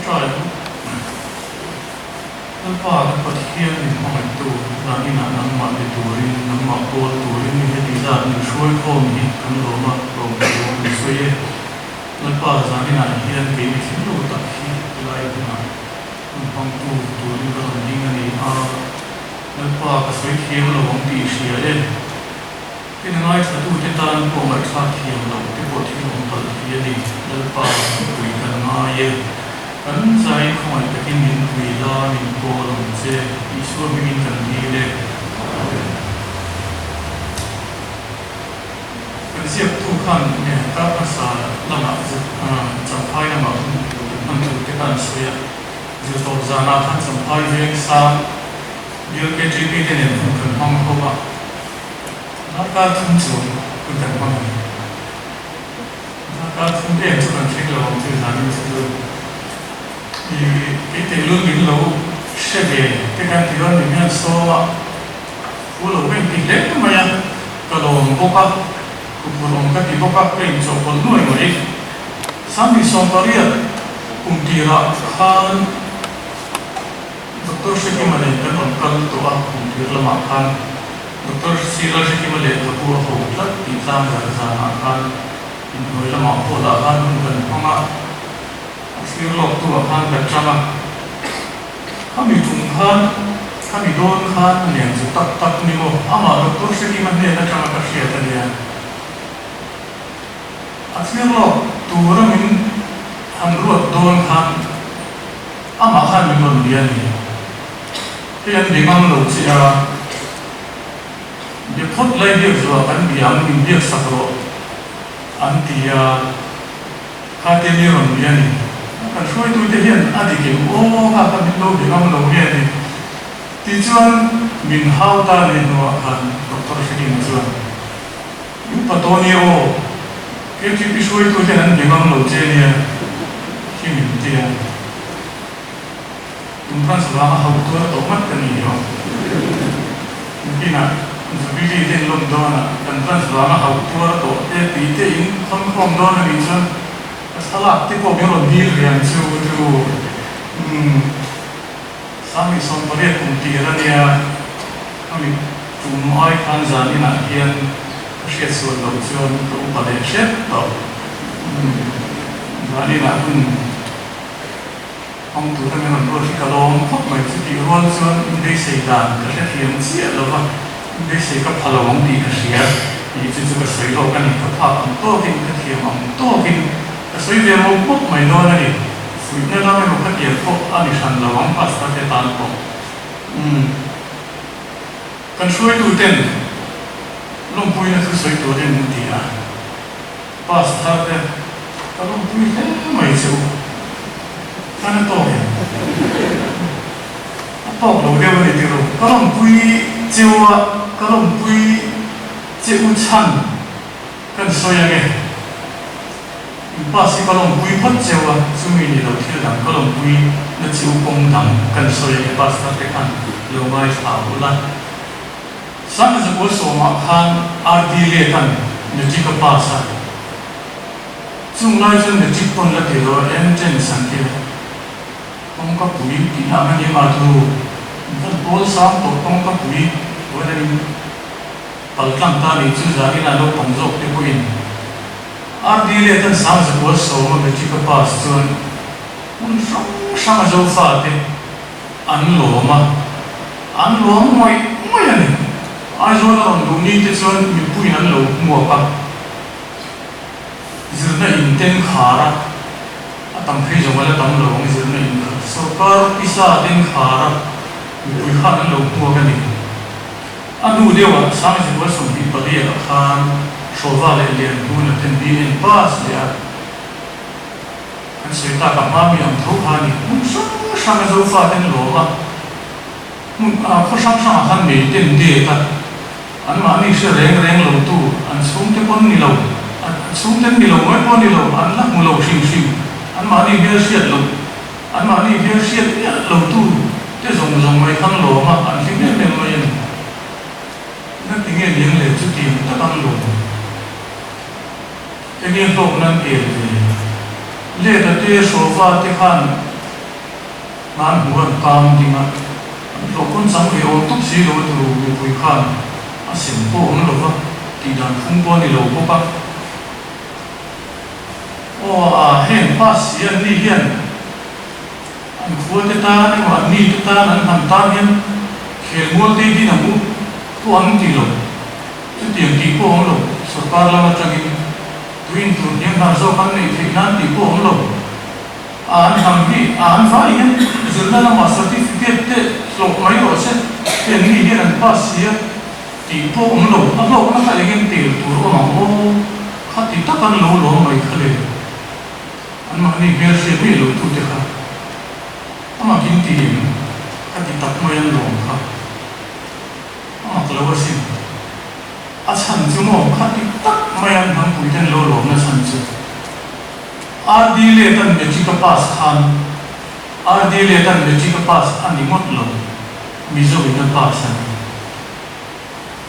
Tawngtai ang. Lalpa kan Pathian min hmangaihtu dan inah nangmah be turin, nangmah pawl turin mi heti zat min hruai khawm hi kan lawm a, lawm thu kan sawi e. Lalpa zan inah hian kei mi thil lo tak hi tilai hunah hun hmangtu turin ka rawn ding a ni a, Lalpa ka sawi thiam lo ang tih i hria e. Tin a ngaithlatute tan pawh ngaihthlak thiam loh te pawh thil awm palh thei a ni. Lalpa pui kan ngai e. Kan zai khawngaih takin min pui la, min pawl ang che. Isua hmingin kan dil e. Amen. Kan ziaktu khan nge kar hmasa lamah Champhai lamah hun kan hman tur te kha an sawi a. Zirtawp zanah khan Champhai veng sang Bial KTP te nen hun kan hmang ho a. Darkar thum chuan hun kan hmang a ni. Darkar thum em chu kan thleng lo ang chu zanin chu chu i kei tehlul min lo hre ve te khan ti chuan min hian sawm a, thu lo ka inti hle mai a, ka lawm bawk a, huphurh awm ka ti bawk a, ka inchawhpawlh nuai mai. Sangni 18 kum tirah khan. Doctor Hrekima nen kan rawn kal tawh a, kumtir lamah khan Doctor Sila Hrekima lehkhabu a ho tlat tih tlang zan zanah khan inhnuai lamah pawh lah khan hun kan hmang a, a thlir lawk tu ah khan ka chang a. Khami tum khan, khami dawn khan a nen chu tak tak ni maw? Amah Doctor Hrekima hnen atanga ka hriat a nia. A thlir lawk tura min han ruat dawn khan Amah khan min rawn bia a ni. Hei an be ngam lo che a, be phawt lai biak zuah kan bia ang min biak sak rawh an ti a, kha te mi rawn bia a ni. Kan hruaitute hian a dik em aw kha kha min lo be ngam lo nge a ni. Tichuan min hau ta ni hnuah khan Doctor Hrekinga chuan, Upa Tony aw, KTP hruaitu hian an be ngam lo che nia hi min ti a. Tum khan savanga hauh tuar tawh ngat ka ni lo. Nakinah Jubilee te in lawm dawn a, kan khan savanga hauh tuar tawh te ti te in thawn khawm dawn a nih chuan ka thlalak te pawh min rawn dil ve ang chu chu umm 28 kum tir a nia. Khami tum ai khan zan inah hian ka hriat sual loh chuan ka upa leh hrep tawh. Zan inah hun hmang tur a min rawn ruat hi ka lawm khawp mai. Chutih rual chuan inbeisei dan ka hrethiam chiah lo va, inbeisei ka pha lo ang tih ka hria tih chu chu ka sawi lawk a ni. Ka phak ang tawkin, ka thiam ang tawkin ka sawi ve mawp mawp mai dawn a ni. Fuihna lam emaw ka tiang pawh a ni hran lo ang Pastor te tan pawh. Umm. Kan hruaituten lawmpuina thu sawi turin min ti a, Pass thar te ka lawmpui hle mai che u. Khan a tawk em? A tawk lo deuh a ni tiro. Ka lawmpui che u a, ka lawmpui che u chhan kan sawi ange. In pass hi ka lawmpui phawt cheu a, chumi ni lo thil dang ka lawmpui na chiu kawng dang kan sawi ange pastor te khan lo ngaithla ula. Sangha zakua sawmah khan RD Letan matric a pass a, chung lai chuan matric pawn la ti lo a, entrance an ti a, kawngka pui tihna ang a ni mah chu van pawl sang tawh kawngka pui vawiin an in paltlang ta nih chu zanin ah naupang zawk te pawhin RD Letan 1910 a matric a pass chuan hmun hrang hrang a Zofate an lawm a, an lawm ngawih ngawih a ni. Aizawl a rawn duh ni te chuan mipuiin an lo hmuak a, zirna in ten khar a, a tam phei zawng a la tam lo ang zirna in kha, sorkar pisa ten khar a, mipui khan an lo hmuak a ni. A hnu deuhah 1924 ah khan Hrawva leh Lianhmun a ten BN pass leh a, kan sawi tak a hma mi ang tho kha a ni. Hmun hrang hrang a Zofa ten lawm a, hmun ah khaw hrang hrangah khan mei ten det a, anmahni hre reng reng lo tu an chhungte pawn ni lo, an chhungten ni lo mai pawh ni lo, an la hmu lo hrim hrim, anmahni hmelhriat loh. Anmahni hmelhriat miah lo tu te zawng zawng mai khan lawm a, an hlim em em mai a ni. Na ti nge niang le chuti ang tak an lawm. Enge hlawk nan el ve? Leta te Hrawva te khan. Hna an hmu an kang ding a, an hlawh pawn chang ve awm tawp si lo a turu mipui khan a sem pawh awm lo va, tih dan phung pawh a ni lo bawk a. Aw a, heng pass si an ni hian an khua te tan emaw an mi te tan an hnam tan hian khelmual te din ang u pawh an ti lo. Chutiang tih pawh awm lo, sorkar lam atangin tuin tur hniam hnar zawk an neih theih nan tih pawh awm lo. A an hnam hi a an vai hian zirna lamah certificate te hlawh mai rawh se, heng mi hian an pass si a tih pawh awm lo, a hlawkna kha engin tel tur awm ang aw, kha ti tak an lo lawm mai kha le, anmahni hmelhriat miah lo tute kha amah kin ti em kha ti tak mai an lawm kha a mak lo asin. A chhan chu maw kha ti tak mai an hnampuite an lo lawmna chhan chu. RD Letan Matric a pass khan RD Letan Matric a pass a ni ngawt lo, Mizo in a pass a ni.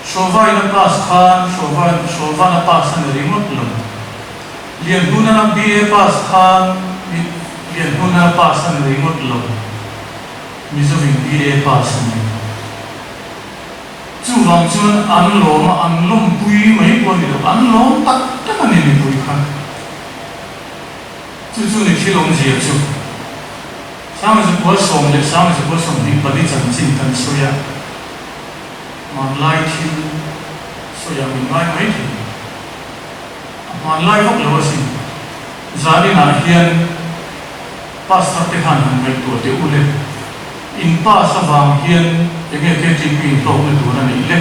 Shova in a pass khan Shova Shovan a pass a ni ringawt lo. Lianhnunan a BA pass khan Lianhnunan a pass a ni ringawt lo, Mizo in BA pass a ni. Chuvang chuan an lawm a, an lawmpui mai pawh a ni lo, an lawm tak tak a ni mipui kha. Chu chu ni thil awmzia chu. Sangzakua sawm leh Sangzakua 24 chanchin kan sawi a, hmanlai thil sawi ah min ngai mai thei. A hmanlai vak lo asin. Zaninah hian Pastor te khan han ngaihtuah teh u le. In pass avang hian enge KTP in hlawkna tur a neih le?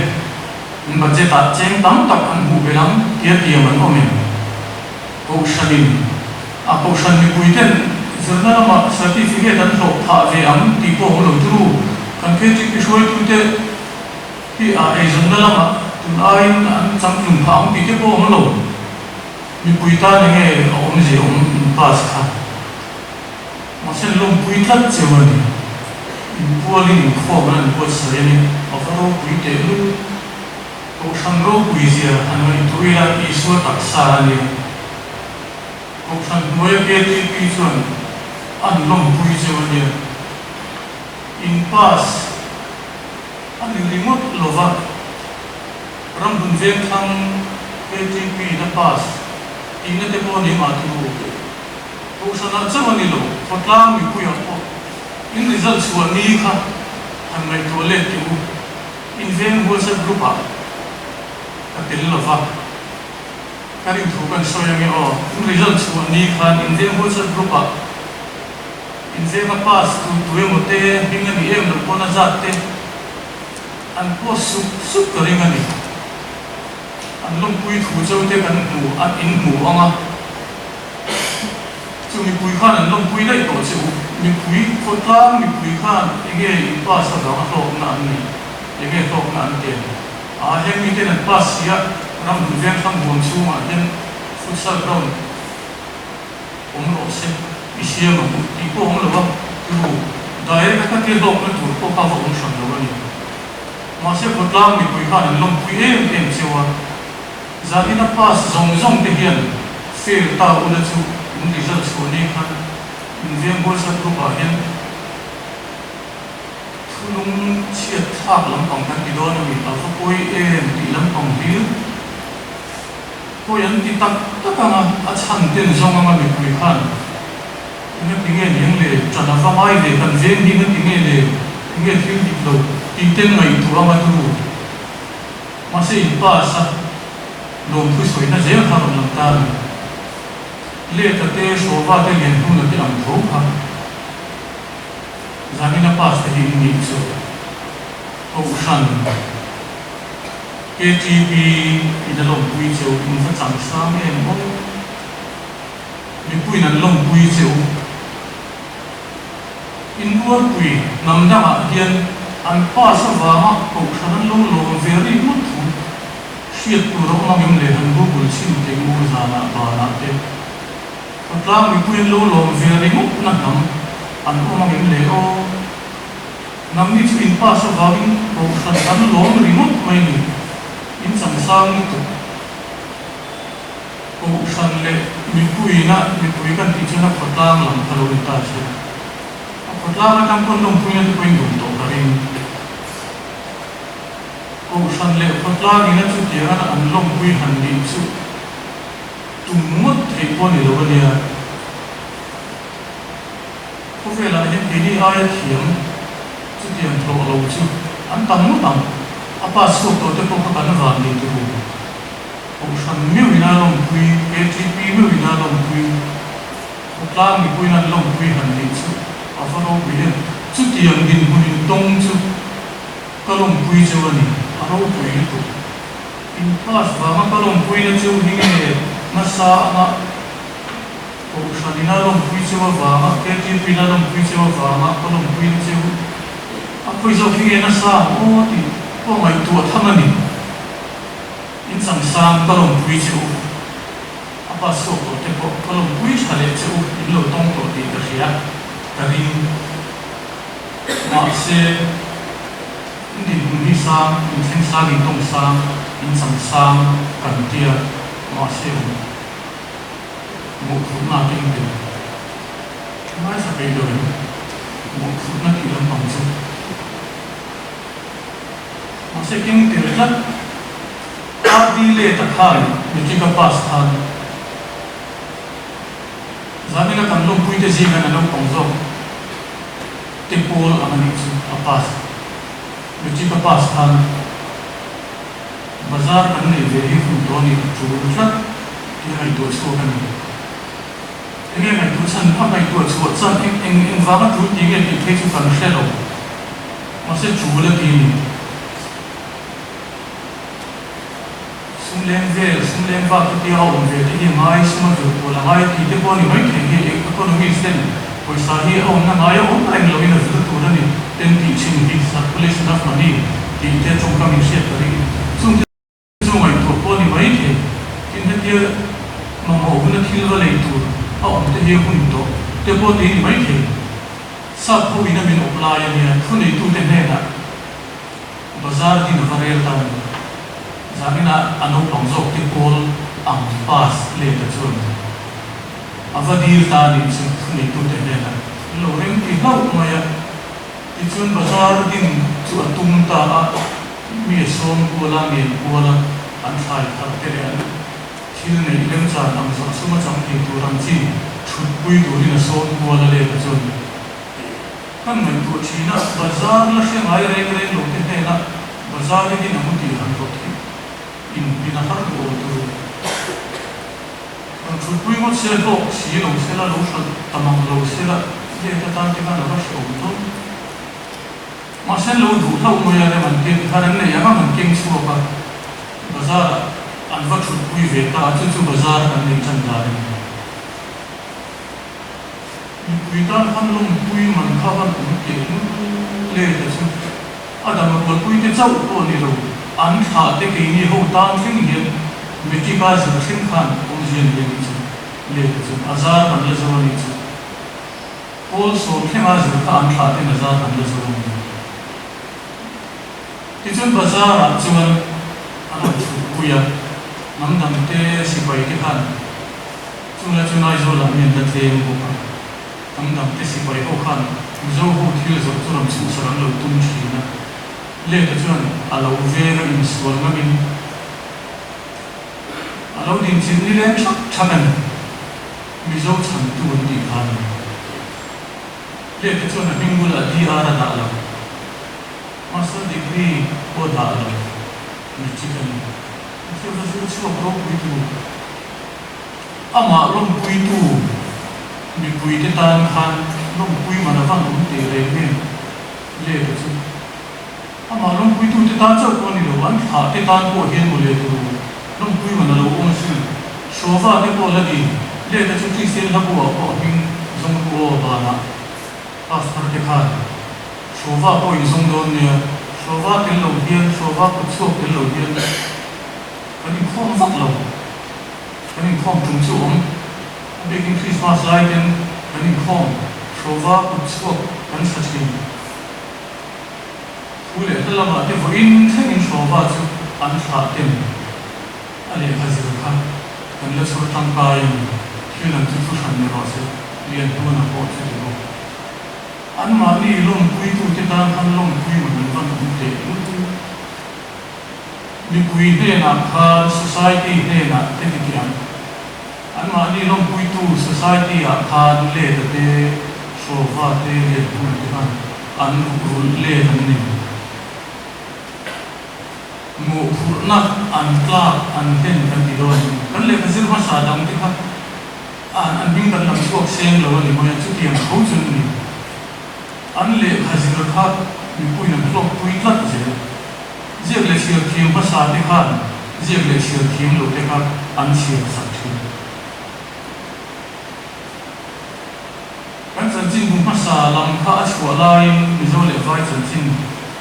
In budget ah cheng tam tak an hmuh belh ang tia tiam an awm em? Kohhranin a kohhran mipui ten zirna lamah certificate an hlawh phah ve ang tih pawh awm lo turu. Kan KTP hruaitute hi a eizawnna lamah tun aiin an changtlun phah ang tih te pawh awm lo. Mipui tan enge a awmzia awm in pass kha? Mahse lawmpui tlat cheu a ni. Inpualin inkhawm an an buatsaih a ni. A va ropui teh lul. Kohhran ropui zia han ngaihtuah ila Isua taksa a nia. Kohhran hnuaia KTP chuan an lawmpui cheu a nia. In pass a ni ringawt lova Ramhun Vengthlang KTP na pass tihna te pawh a ni mah turu. Kohhranah chauh a ni lo, khawtlang mipuiah pawh in result chhuah ni kha han ngaihtuah let teh u. In veng WhatsApp group ah ka tel lo va, ka rin thu kan sawi ange aw. In result chhuah ni khan in veng WhatsApp group ah in venga pass tu tu emaw te hming a nih em loh pawn a zat te an post sup sup ka ring a ni. An lawmpui thu chauh te kan hmu an in hmu ang a. Chu mipui khan an lawmpui daih tawh che u. Mipui, khawtlang mipui khan enge in pass avanga hlawkna an neih? Enge hlawkna an tel? Aa heng miten an pass si a, ram hmun veng thlang huam chhungah hian futsal ground awm rawh se, i siam ang u tih pawh awm lo a, turu direct a ka hlawkna tur pawh kha va awm hran lo a ni. Mahse khawtlang mipui khan an lawmpui em em cheu a. Zanina pass zawng zawng te hian fail ta ula chu in result chhuah ni khan in veng WhatsApp group ah hian thulung chhiat thlak lampang kan ti dawn a mi a va pawi em tih lampang hlir pawi an ti tak tak ang a, a chhan ten zawng anga mipui khan enga ti nge niang le ṭan a va ngai ve kan veng hi enga ti nge le enge thil dik lo tih ten ngaihtuah anga turu. Mahse in pass a lawmthu sawina zel kha rawn lang ta a ni. Leta te, Shova te, Lianhnuna te ang tho kha zanina pass te hi in nih chu. Kohhran KTP in a lawmpui cheu in va chang sang em aw. Mipuiin an lawmpui cheu. Inrualpui hnam dangah hian an pass avanga kohhran an lo lawm ve ri ngawt thu hriat tur a awm angem le han Google chhin teh u zanah banah te khawtlang mipui an lo lawm ve ri ngawt na hnam an awm angem le aw nangni chu in pass avangin kohhran an lawm ri ngawt mai ni in changsang lutuk. Kohhran leh mipuiina mipui kan tih chuan a khawtlang lam kha lo ni ta che. A Khawtlang atang pawn lawmpuina te pawhin duh tawh ka ring. Kohhran leh khawtlang ina chutianga an lawmpui han nih chu tum ngawt theih pawh a ni lo a nia. Khawvelah hian keini aia thiam chutiang hlawh lo chu an tam ngawt ang. A pass chhuak tawh te pawh kha kan van nei tur u. Kohhran meuhin a lawmpui, KTP meuhin a lawmpui, khawtlang mipuiin an lawmpui han nih chu a va ropui em. Chutiang dinhmun intawng chu ka lawmpui cheu a ni, a ropui lutuk. In pass vanga ka lawmpuina cheu hi nge nasa anga Kohhran in a lawmpui cheu avanga, KTP in a lawmpui cheu avanga ka lawmpuina cheu a khawi zawk hi nge nasa ang aw tih pawh ngaihtuah tham a ni. In changsang ka lawmpui che u, a pass chhuak tawh te pawh ka lawmpui tha leh che u, in lo tawng tawh tih ka hria, ka ring. Mahse, in dinhmun hi sang, in thleng sang, in tawng sang, in changsang kan tia, mahse awm mawhphurhna a keng tel. Ngaithla peih lo em? Mawhphurhna tih lampang chu. Mahse keng tel tlat. RD leta khan matric a pass khan Zanina kan lawmpuite zinga na naupang zawk te pawl ang a nih chu a pass. Matric a pass khan bazar kan neih ve hi hun tawh a nih a tul tlat tih a ngaihtuah chhuak a ni. Enge ngaihtuah chhan a ngaihtuah chhuah chan eng eng eng vanga tul tih nge tih phei chu kan hre lo. Mahse tul a ti a ni. Sum leng vel, sum leng vak hi tia a awm ve te hi a ngai, sum a vir kual a ngai tih te pawh a ni mai thei hi economist ten pawisa hi a awmna ngai a awm reng loin a vir tur a ni ten tih thin hi circulation of money tih te tawngkam in hriat ka ring. Chung te chu ngaihtuah pawh a ni mai thei. Tin hetia mamawh huna thil va lei tur a awm te hi a hun tawh te pawh tih a ni mai thei. Sap ho in a min awp lai a nia, thuneitute hnenah Bazar din a va rel ta a ni. Zaninah a naupang zawk te pawl ang pass let a chuan a va dil ta a nih chu thuneitute hnenah an lo rem ti hlauh mai a. Tichuan bazar din chu a tum ta a, mi a sawm kual a, ngen kual a, an thlai thar te leh an thil neih remchan ang zawh suma chang thei tur ang chi thutpui turin a sawm kual a let a chuan. Kan ngaihtuah thin a, bazar la hre ngai reng reng lo te hnena bazar hi din ang u tih han rawt hi inpin a har duh awm tur. Rawn thutpui ngawt se hlawk si lo se la, lo hralh ta mang lo se la, let atan te khan a va hrehawm dawn. Mahse an lo duh hlauh mai a, rem an keng thar an nei ang ang an keng chhuak a, bazar ah an va thutpui ve ta a, chu chu bazar kan nei tan dan a ni. Mipui tan khan lawmpui man kha van awm teh lul le ta chu a dang rualpui te chauh pawh ni lo, an thlah te keini ho tan thleng hian matric a zir thleng khan awmzia nei a nih chu le ta chu a zar kan la zo a nih chu. Pawl sawm thlenga zir kha an thlah ten a zar kan la zo a ni. Tichuan bazar ah chuan a rawn chhukpui a, hnam dang te sipai te khan Chunglai chu Aizawlah mi an la tlem bawk a, hnam dang te sipai ho khan Mizo ho thil zawrh chu rawn chhuhsak an lo tum thin a, Leta chuan a lo veng a insual ngamin a lo dinchilh ni leng thak thak a ni. Mizo chhantu an tih kha a ni. Leta chuan a hming bulah DR a dah lo, Master degree pawh a dah lo, Matric a ni. Thil va zir chhuak ropui tur. Amah lawmpuitu mipuite tan khan lawmpui man a van awm teh reng em? Leta chu amah lawmpuitute tan chauh pawh a ni lo, an thlah te tan pawh hian mawle tur lawmpui man a lo awm asin. Hrawva te pawh la ni, Leta chu Kristian hlabu ah pawh a hming zawng ru aw banah pastor te khan Hrawva pawh in zawng dawn nia, Hrawva tel lo hian, Hrawva kut chhuak tel lo hian kan inkhawm vak lo. Kan inkhawm tum chu awm. A bikin Christmas lai ten kan inkhawm hrawva kut chhuak kan sa thin. Thu leh hla lamah te vawiin thlengin hrawva chu an thlah ten a lehkha zir kha kan la chhawr tangkai a ni. Thil dang chu thu hran ni rawh se, lian hnuna pawh chu ti bawk. Anmahni lawmpuitute tan khan lawmpui man an van awm teh lul. Mipui hnenah khan society hnenah te ti tih ang. Anmahni lawmpuitu society ah khan let a te, hrawva te, lianhmun te khan an rulh let an ni. Mawhphurhna an tlak an hlen kan ti dawn a ni. Kan lehkha zir hmasa dang te kha an an hming kan lam chhuak seng lo a ni mai a, chutiang tho chu an ni. An lehkha zir kha mipuiin an hlawkpui tlat zel. Ziak leh chhiar thiam hmasa te khan ziak leh chhiar thiam lo te kha an chhiar sak thin. Kan chanchin bu hmasa lam kha a chhuah laiin Mizo leh Vai chanchin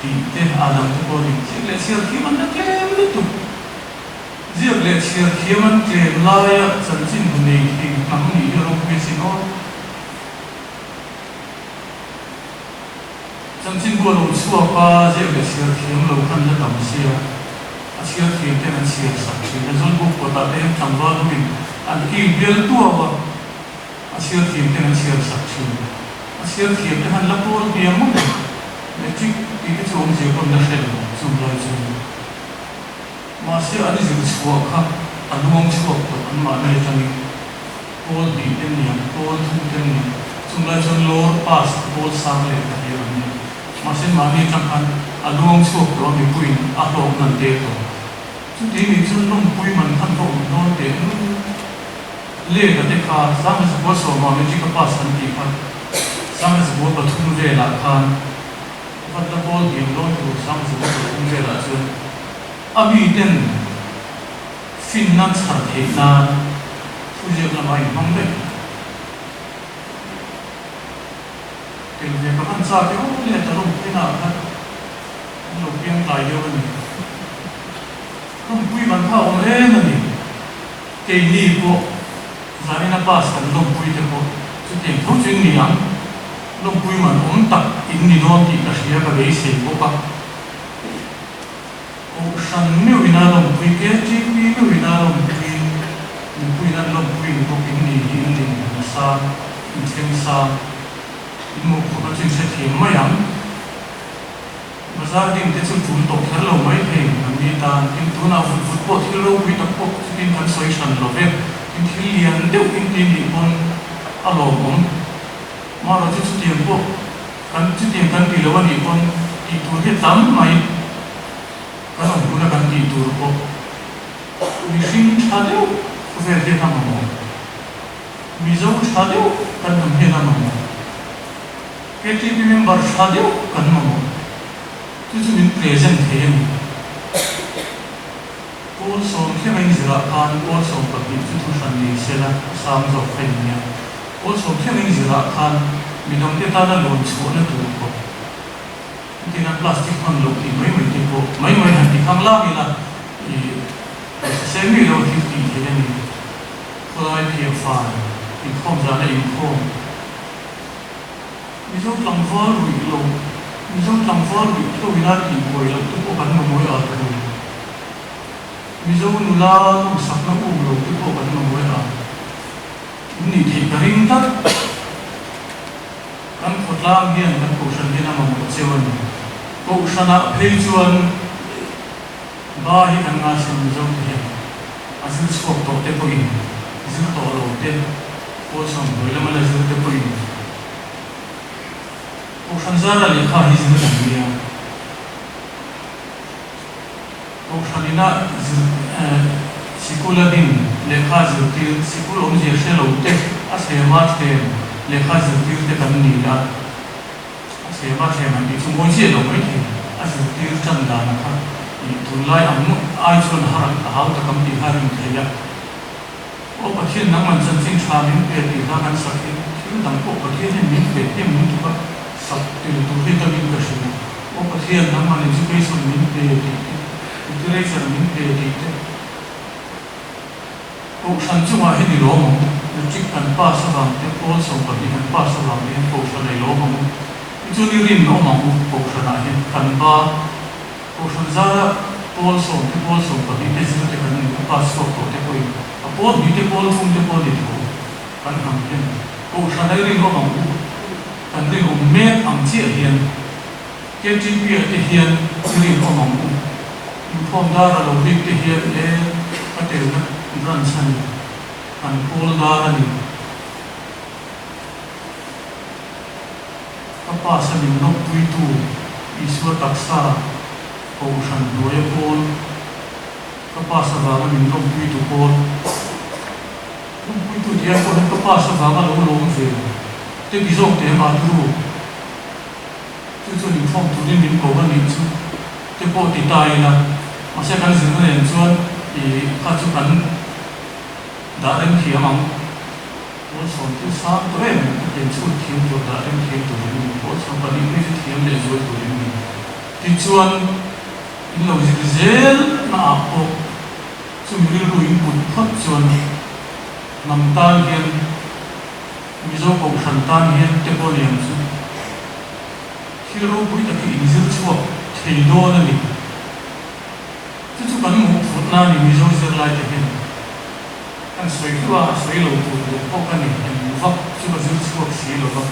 tih te a dang te pawh a ni. Ziak leh chhiar thiam an la tlem lutuk. Ziak leh chhiar thiam an tlem laia chanchin bu nei thei hnam nih hi a ropui asin aw. Chanchin bu a lo chhuak a, ziak leh chhiar thiam lo khan la tam sia, a chhiar thiam ten an chhiar sak thin a, Zawlbuk kawtah te hian tlangval hoin an kil bial tuau a, a chhiar thiam ten an chhiar sak thin. A chhiar thiam te khan la pawl hniam mawlh e, matric tih te chu awmzia pawn la hre lo chung lai chuan. Mahse an zir chhuah kha a luang chhuak tawh anmahni atangin. Pawl hnih te niang, pawl thum te niang, chung lai chuan lower pass a pawl sang leh ta hial an ni. Mahse mahni atang khan a luang chhuak tawh a mipuiin a hlawk nan te tawh. Chuti nih chuan lawmpui man khan va awm dawn teh lul. Lehkha te kha Sangha 19 ah matric a pass an tih kha 1903 velah khan vat la pawl hniam dawn tur 1903 velah chuan a miten Finna chhar theih nan thuziak lamah inhmang daih. Tel ve ka hman chak e aw le ta lawmpuina ah khan an lo piang tlai deuh a ni. Lawmpui man kha a awm em a ni. Keini pawh zanina pass kan lawmpui te pawh chutiang tho chu in ni ang. Lawmpui man awm tak in ni dawn tih ka hria ka beisei bawk a. Kohhran meuhin a lawmpui, KTP meuhin a lawmpui, mipuiin an lawmpui in bawk in ni hi in dinhmun a sang, in thleng sang, in mawhphurhna chu in hrethiam mai ang. Bazar ding te chu tul tawh kher lo mai thei an ni tan, tin tunah vut vut pawh thil ropui tak pawh chutin kan sawi hran lo ve, tin thil lian deuh in ti nih pawn a lawmawm. Marawh chu chutiang pawh kan chutiang kan ti lo a nih pawn tih tur hi a tam mai. Kan awm huna kan tih tur pawh mihring tha deuh khawvel hian a mamawh. Mizo tha deuh kan hnam hian a mamawh. KTP member tha deuh kan mamawh. Chu chu min present thei a ni. Pawl 90 in zirah khan pawl 12 chu thuhran ni sela a sang zawk kha in nia. Pawl 90 in zirah khan midangte tana lawn chhuahna tur khawp tina plastic hman loh tih mai mai te pawh mai mai han ti khang lak ila i pawisa seng mi lo thil tih theih a ni. Khawlai phiah fai inkhawm zana inkhawm. Mizo tlangval ruih loh, Mizo tlangval ruih tho ina tih buai loh te pawh kan mamawih a thu. Mizo nula nawmsakna um lo te pawh kan mamawih a in nih theih ka ring tlat. Kan khawtlang hian kan kohhran hian a mamawh cheu a ni. Kohhranah phei chuan ba hi kan ngaihsan Mizo te hian a zir chhuak tawh te pawhin zir tawh lo te pawl sawmhnuai lama la zir te pawhin Kohhran zara lehkha hi zir kan nia. Kohhran ina zir sikul a din lehkha zirtir sikul awmzia hre lo te a thlema thlem lehkha zirtir te kan ni a. A thlema thlem an tih chu mawi chiah lo mai thei. A zirtir tan dan a kha ih tunlai ang ai chuan a har a hau tak ang tih kha a rin theih a. Aw Pathian nangman chanchin tha min pe tih hla kan sak hi thil dang pawh Pathian hian min pe hnem lutuk a, sak tel tur hi takin ka hria. Aw Pathian nangman education min pe tih te, literature min pe tih te, Kohhran chungah hian i lawm ang u, matric kan pass avang te, pawl 12 kan pass avang te hian Kohhran a i lawm ang u, tichuan i rinawm ang u Kohhranah hian kan ba. Kohhran zara pawl 10 te pawl 12 te zir te kan ni a, pass chhuak tawh te pawhin a pawl hnih te pawl thum te pawh a ni tho kan hnam hian Kohhran a i rinawm ang u. Kan rinawm mek ang chiah hian KTP ah te hian i rinawm ang u. Inkhawm dar a lo rik te hian e ka telna branch a ni, kan pawl dar a ni. Ka pass a min lawmpuitu Isua taksa Kohhran hnuaia pawl, ka pass avanga min lawmpuitu pawl. Lawmpuitu tih ai pawh hian ka pass avanga lo lawm ve te ti zawk teh ang a turu. Chu chuan inkhawm turin min ko a nih chu te pawh ti ta ila, mahse kan zirna nen chuan ih kha chu kan dah rem thiam ang. Pawl sawm chu sang tawh em a ken chhut thiam tur dah rem thiam tur in ni, pawl 12 phei chu thiam leh zual tur in ni. Tichuan in lo zir zel na ah pawh chumi rilru in put phawt chuan hnam tan hian Mizo Kohhran tan hian te pawh ni ang chu thil ropui tak hi in zir chhuak thei dawn a ni. Chu chu kan mawhphurhna a ni Mizo zirlai te hian. Kan sawi hluah a, sawi lo tur leh pawh ka ni em vak chu ka zir chhuak si lo va.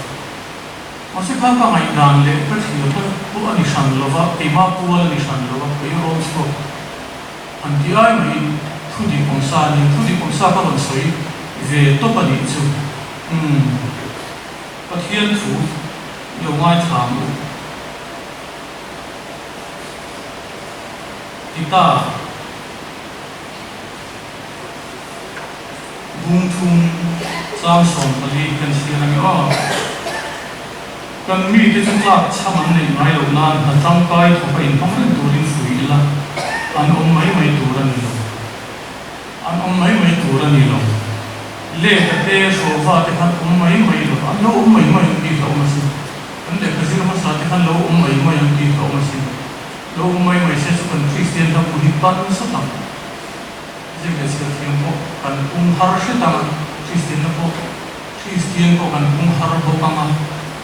Mahse kha ka ngaihdan leh ka thlir kha pawh a ni hran lo va, keimah pual a ni hran lo va, kei rawm chhuak an ti ai maiin thu dik awm sa a ni, thu dik awm sa ka rawn sawi ve tawp a nih chu. Umm. Pathian thu i lo ngaithla ang u. Ti ta. Bung thum chang 14 kan chhiar a ni aw. Kan mite chu tlak chham an neih ngai loh nan hna tangkai thawk a inhmang reng turin fui ila an awm mai mai tur a ni lo. An awm mai mai tur a ni lo. Lehkha te, hrawva te khan awm mai mai lo. An lo awm mai mai ang tih hlauhawm asin. Kan lehkha zir hmasa te khan lo awm mai mai ang tih hlauhawm asin. Lo awm mai mai se chu kan Kristian ram bu hi pan sat ang. Ziak leh chhiar thiam pawh kan pung har hret ang a, Kristianna pawh Kristian pawh kan pung har bawk ang a,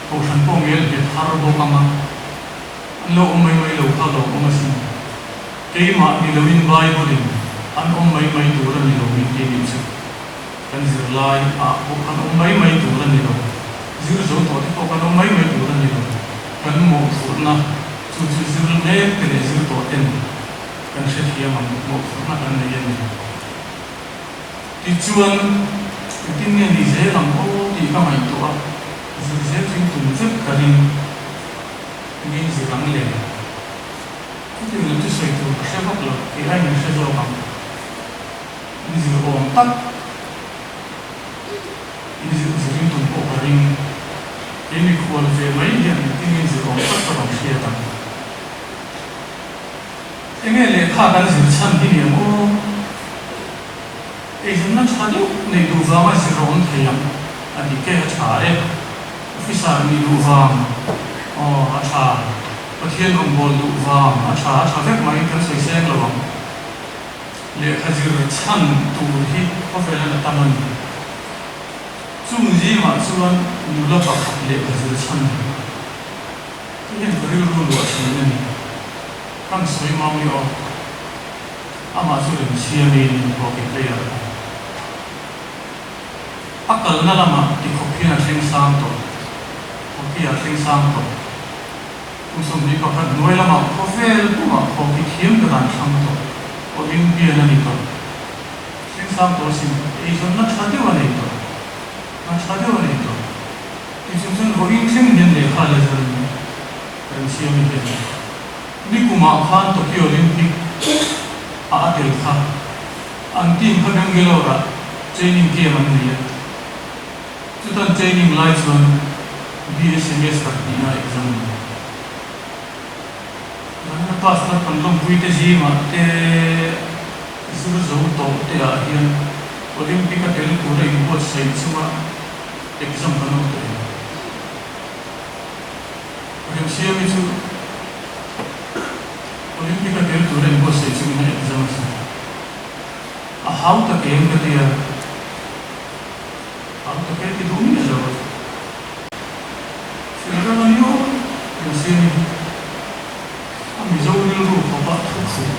Kohhran pawh ngel nghet har bawk ang a, an lo awm mai mai lo kha lo awm asin. Keimah ni loin Bible-in an awm mai mai tur a ni lo min ti nih chu. Kan zirlai ah pawh kan awm mai mai tur a ni lo. Zir zo tawh te pawh kan awm mai mai tur a ni lo. Kan mawhphurhna chu chu zir mek te leh zir tawh ten kan hrethiam ang mawhphurhna kan nei a ni. Tichuan, engtin nge ni zel ang aw tih ka ngaihtuah a, zir zel chu in tum vek ka ring. Enge in zir ang le? Chutiang lam chu sawi tur ka hre vak lo, kei aiin in hre zawk ang. In zir awm tak, in zir zir in tum pawh ka ring. Kei mikhual ve mai hian engtin nge in zir awm tak ka rawn hriat ang. Enge lehkha kan zir chhan hi ni ang aw? Eizawnna tha deuh neih duh vanga zir a awm thei ang a dik e, a tha e. Officer nih duh vang aw a tha, Pathian rawngbâwl duh vang a tha, a tha vek mai kan sawi seng lo ang. Lehkha zir chhan tur hi khawvel a la tam a ni. Chung zingah chuan nula pakhat lehkha zir chhan hi. Hei hian ka rilru luah thin a ni. Kan sawi mau ni aw. Amah chu remsiamin hockey player a ni. A kalna lamah tikhawp hian a thleng sang tawh. Hockey ah a thleng sang tawh. Kum 21 hnuai lamah khawvel pumah hockey thiam ber an thlang tawh. Olympian a ni tawh. Thleng sang tawh asin. Eizawnna tha deuh a nei tawh. Hna tha deuh a nei tawh. Tichung chuan vawiin thleng hian lehkha la zir in kan siam i hian nikumah khan Tokyo Olympic ah a tel kha an team kha Bangalore ah training camp an nei a, chutan training lai chuan BA semester hnihna exam a ni. Lalna pass thar kan lawmpui te zingah te zir zo tawh te ah hian Olympic a tel tura inbuatsaih chunga Exam kan awm tawh em? Remsiami chu Olympic a tel tur a inbuatsaih chungin a exam a sin. A hau tak em ka tia? Hau tak e ti duh miah lo a. Fel reng a ni aw Remsiami hi. A Mizo rilru khawpa thu khuh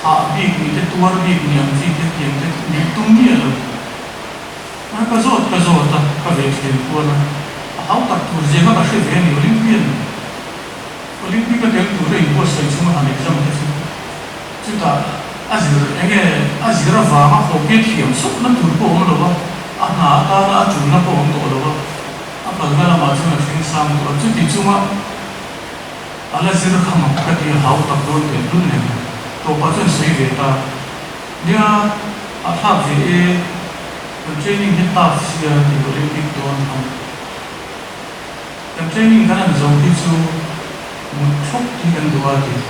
hah bik ni te tuar bik ni ang chi te tiang te nih tum miah lo. A ka zawt ka zawt a, ka ve thlem kual a. hau tak tur zia kha ka hre ve a ni, Olympian, Olympic a tel tur a inbuatsaih chunga han exam te chu chutah a zir eng nge a zir avanga hockey thiam sawtna tur pawh a awm lo va, a hna atana a tulna pawh a awm tawh lo va, a kalna lamah chuan a thleng sang tawh a, chuti chunga a la zir kha mak ka ti a, hau tak dawn teh hlul nen tawpah chuan sawi ve ta. Nia, a thlak ve e, kan training hi tough sia tih Olympic dawn khan. Kan training kan han zo hi chu mut thlawp hi kan duh a tih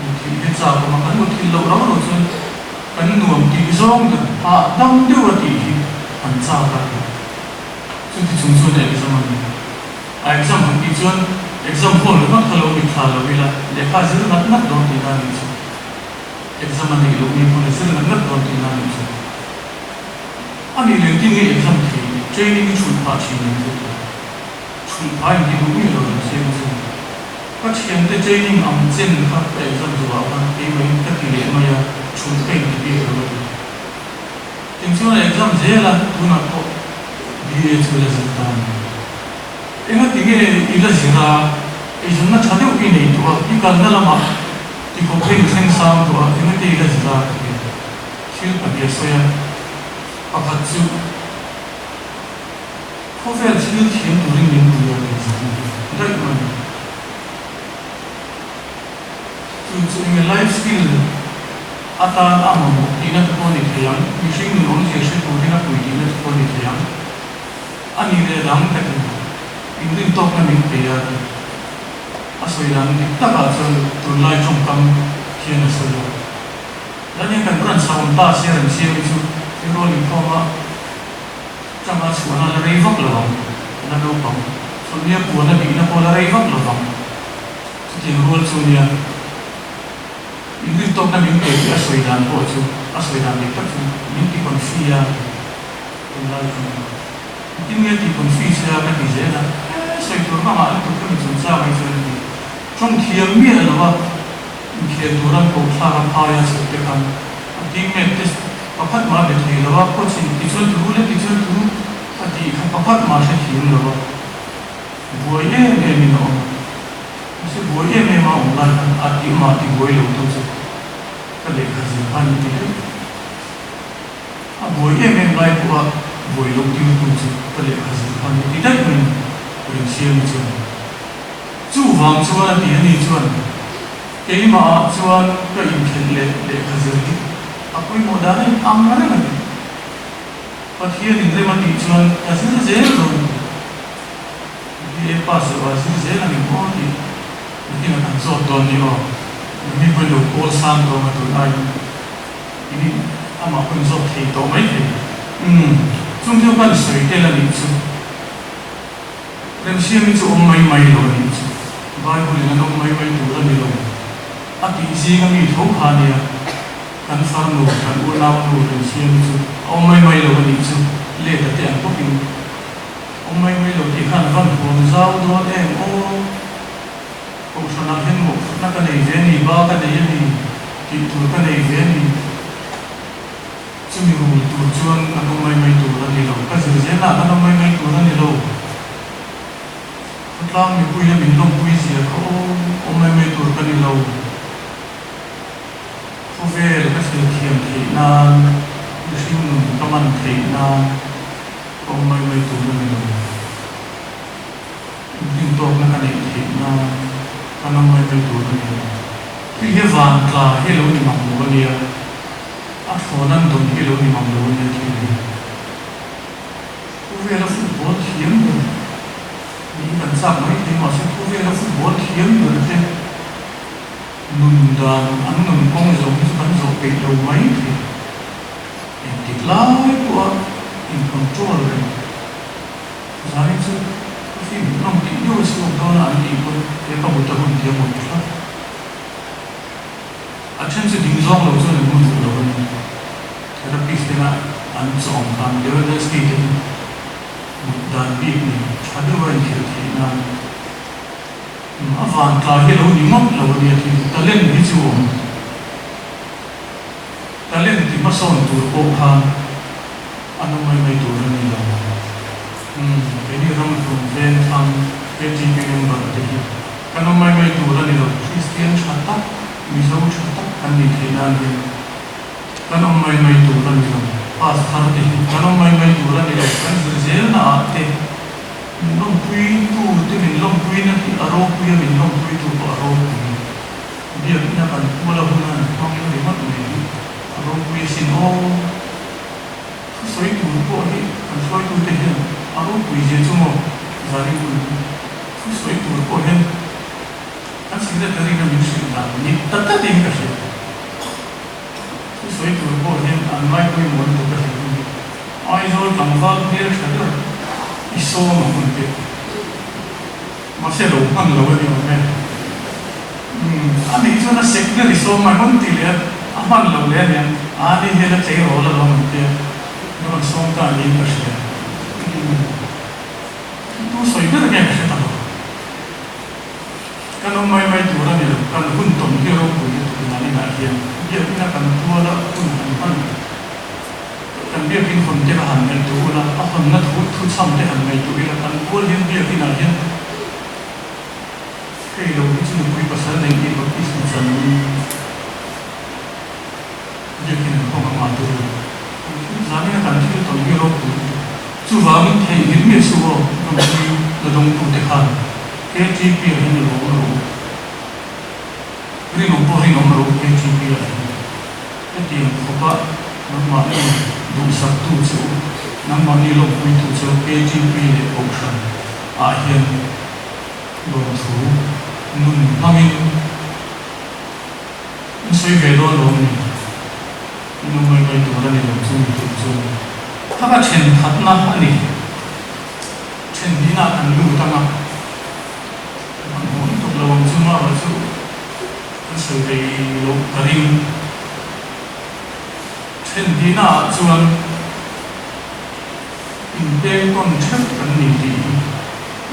mutthilh hi chak awm a, kan mutthilh loh rau rau chuan kan nuam tih zawng ber hahdam deuh a tih hi kan chak a tih. Chuti chung chuan exam a ni. A exam han tih chuan exam hall ringawt kha lo mitthla lo ila lehkha zir ngat ngat dawn tihna a nih chu. Exam a neih loh mi pawn a zir ngat ngat dawn tihna a nih chu. A nih leh engtin nge exam thei training i chhulh phah thin em chu ti. Chhulh phah in ti duh miah lo reng siam chu. Ka thiante training ang chen kha ka exam zawhah khan keimah in ka ti leh mai a, chhulh ka inti bik lo a ti. Tin chuan a exam zel a, tunah pawh BA chu la zir ta a ni. Engati nge i la zir a, eizawnna tha deuh i nei tawh a, i kalna lamah tikhawp hi i thleng sang tawh a, engati i la zir a ka ti a. Thil pahnih a sawi a, pakhat chu khawvel thil thiam turin min pui a tih zirna hi daih mai a ni. Chu chu enge life skill atan a mamawh tihna te pawh a ni thei ang, mihring nun awmzia hre turin a pui tihna te pawh a ni thei ang. A nih leh dang ka ti, inrintawkna min pe a ti. A sawi dan dik takah chuan tunlai tawngkam hian a sawi a. Lania kan branch a awm ta sia rem siam hi chu tirawl inkhawma tanga chhuahna la rei vak lo ang, la naupang chawlhnia puan a bihna pawh la rei vak lo vang. Chutiang rual chu nia inrintawkna min pe tih a sawi dan pawh chu a sawi dan dik tak chu min ti confi a ti tunlai tawngkam. Engtin nge ti confi che a ka ti zel a, e sawi tur ka ngah lutuk ka mi chungchang hi chuan a ti tawng thiam miah lo a. Inkhel tura an kohthlak a phai a chhuk te khan a teammate te pakhat mah a be thei lo a, coach in tichuan thu le tichuan thu a tih kha pakhat mah a hrethiam lo a, buai em em in a awm a. Mahse buai em em a awm lai khan a tih mah ti buai lo tu chu ka lehkha zir kha a ni ti daih. A buai em em lai pawh a buai lo tir tu chu ka lehkha zir kha a ni ti daih mai Remsiami chuan. Chuvang chuan a ti a ni chuan keimah ah chuan ka inkhelh leh lehkha zir hi a pawimawh dan a in ang reng a ni. Pathian in rem a tih chuan ka zir zel dawn a ti. BA pass zawh ah zir zel a ni maw tih nakin a kan zawt dawn ni aw. Mi pawhin lo kawl sang dawn a tun aiin in in amah pawhin zawt thei tawh mai thei. Umm chung chu kan sawi tel a nih chu. Remsiam hi chu awm mai mai lo a nih chu. Bible in an awm mai mai tur a ni lo. A tih zing a mi tho kha nia, kan farnu, kan unau nu Remsiam hi chu a awm mai mai lo a nih chu, let a te ang bawkin awm mai mai lo tih khan a van huam zau dawn em aw. Kohhranah hian mawhphurhna ka nei ve a ni, ba ka nei a ni, tih tur ka nei ve a ni. Chumi rul tur chuan kan awm mai mai tur a ni lo. Ka zir zelna kan awm mai mai tur a ni lo. Khawtlang mipuia min lawmpui zia kha aw, awm mai mai tur ka ni lo. Khawvel ka thil thiam theih nan, mihring nun ka man theih nan ka awm mai mai tur a ni lo. Inrintawkna ka neih theih nan kan awm mai mai tur a ni lo. Thil hi van tla hi lo ni mang lo a nia. A thlawn an dawn hi lo ni mang lo a nia thil hi. Khawvela football thiam ber niin kan chak mai thei mahse khawvela football thiam ber te nun dan an nun kawng zawng hi chu kan zawh peih lo mai thei. Engtik lai pawha in control reng zanin chu ka film nawm tih deuh a chhuak dawn a an tih pawn he ka mut a hun tia mut thlap. A then chu ding zawng lo chuan an mu duh lo a ni. Therapist tena an chawm khan Lewandowski te hi mut dan bik nei tha deuha inkhelh theih nan a van tlai hi a lo ni ngawt lo a nia thil talent hi chu awm. Talent ti hmasawn tur pawh khan a na mai mai tur a ni lo. Umm, keini ram hlun veng thlang KTP member te hi kan awm mai mai tur a ni lo, Kristian tha tak, Mizo tha tak kan nih theih nan hian kan awm mai mai tur a ni lo, pass thar te hi kan awm mai mai tur a ni lo, kan zir zelna ah te min lawmpui tu te min lawmpuina hi a ropui a, min lawmpui tu pawh a ropui. Biakina kan pual a hun a an hmang ringawt mai hi a ropui asin aw. Thusawi tur pawh hi kan hruaitute hian a ropui zia chu maw zanin hun thusawi tur pawh hian kan secretary na min hrilh dan ni ta tlatin ka hria. Thusawi tur pawh hian an ngaipawimawh lutuk a hrilh hun hi Aizawl tlangval hmel tha ber i sawm ang hun te mahse lo hman lo a ni awm e. Umm a nih chuan a sek ber i sawm mai rawn ti leh a, a hman lo leh a niang, aa ni hian a tleirawl alawm an tia, min rawn sawm ta niin ka hria. Umm tu sawi ber nge ka hre ta lo. Kan awm mai mai tur a ni lo, kan hun tawn hi ropui lutuk nan inah hian biakina kan tuala hun han hman, kan biakin hawn te ka han ngaihtuah ula, a hawnna thu thuchham te han ngaihtuah ila, kan tual hian biakinah hian, Hei lo hi chu nupui pasal nei tih baptisma chan biakin an hawng a ngah tur lo. Thil zanin a kan thil tawn hi ropui lutuk. Chuvangin theihnghilh miah suh aw, nupui la dawngtute khan KTP ah hian lawm rawh u. Rinawm pawh rinawm rawh u KTP ah hian. Hetiang khawpa nangmahni duhsaktu che u, nangmahni lawmpuitu che u KTP leh Kohhran ah hian Lawmthu nun hmangin in sawi ve dawn lo ni? In awm mai mai tur a ni lo chu mi tum chuan kha ka then khatna a ni. Then hnihna kan lut ang a, kan hmuh lutuk lo ang chu mah chu kan sawi thei loh ka ring. Then hnihna ah chuan inpeng tawn theuh kan ni tih hi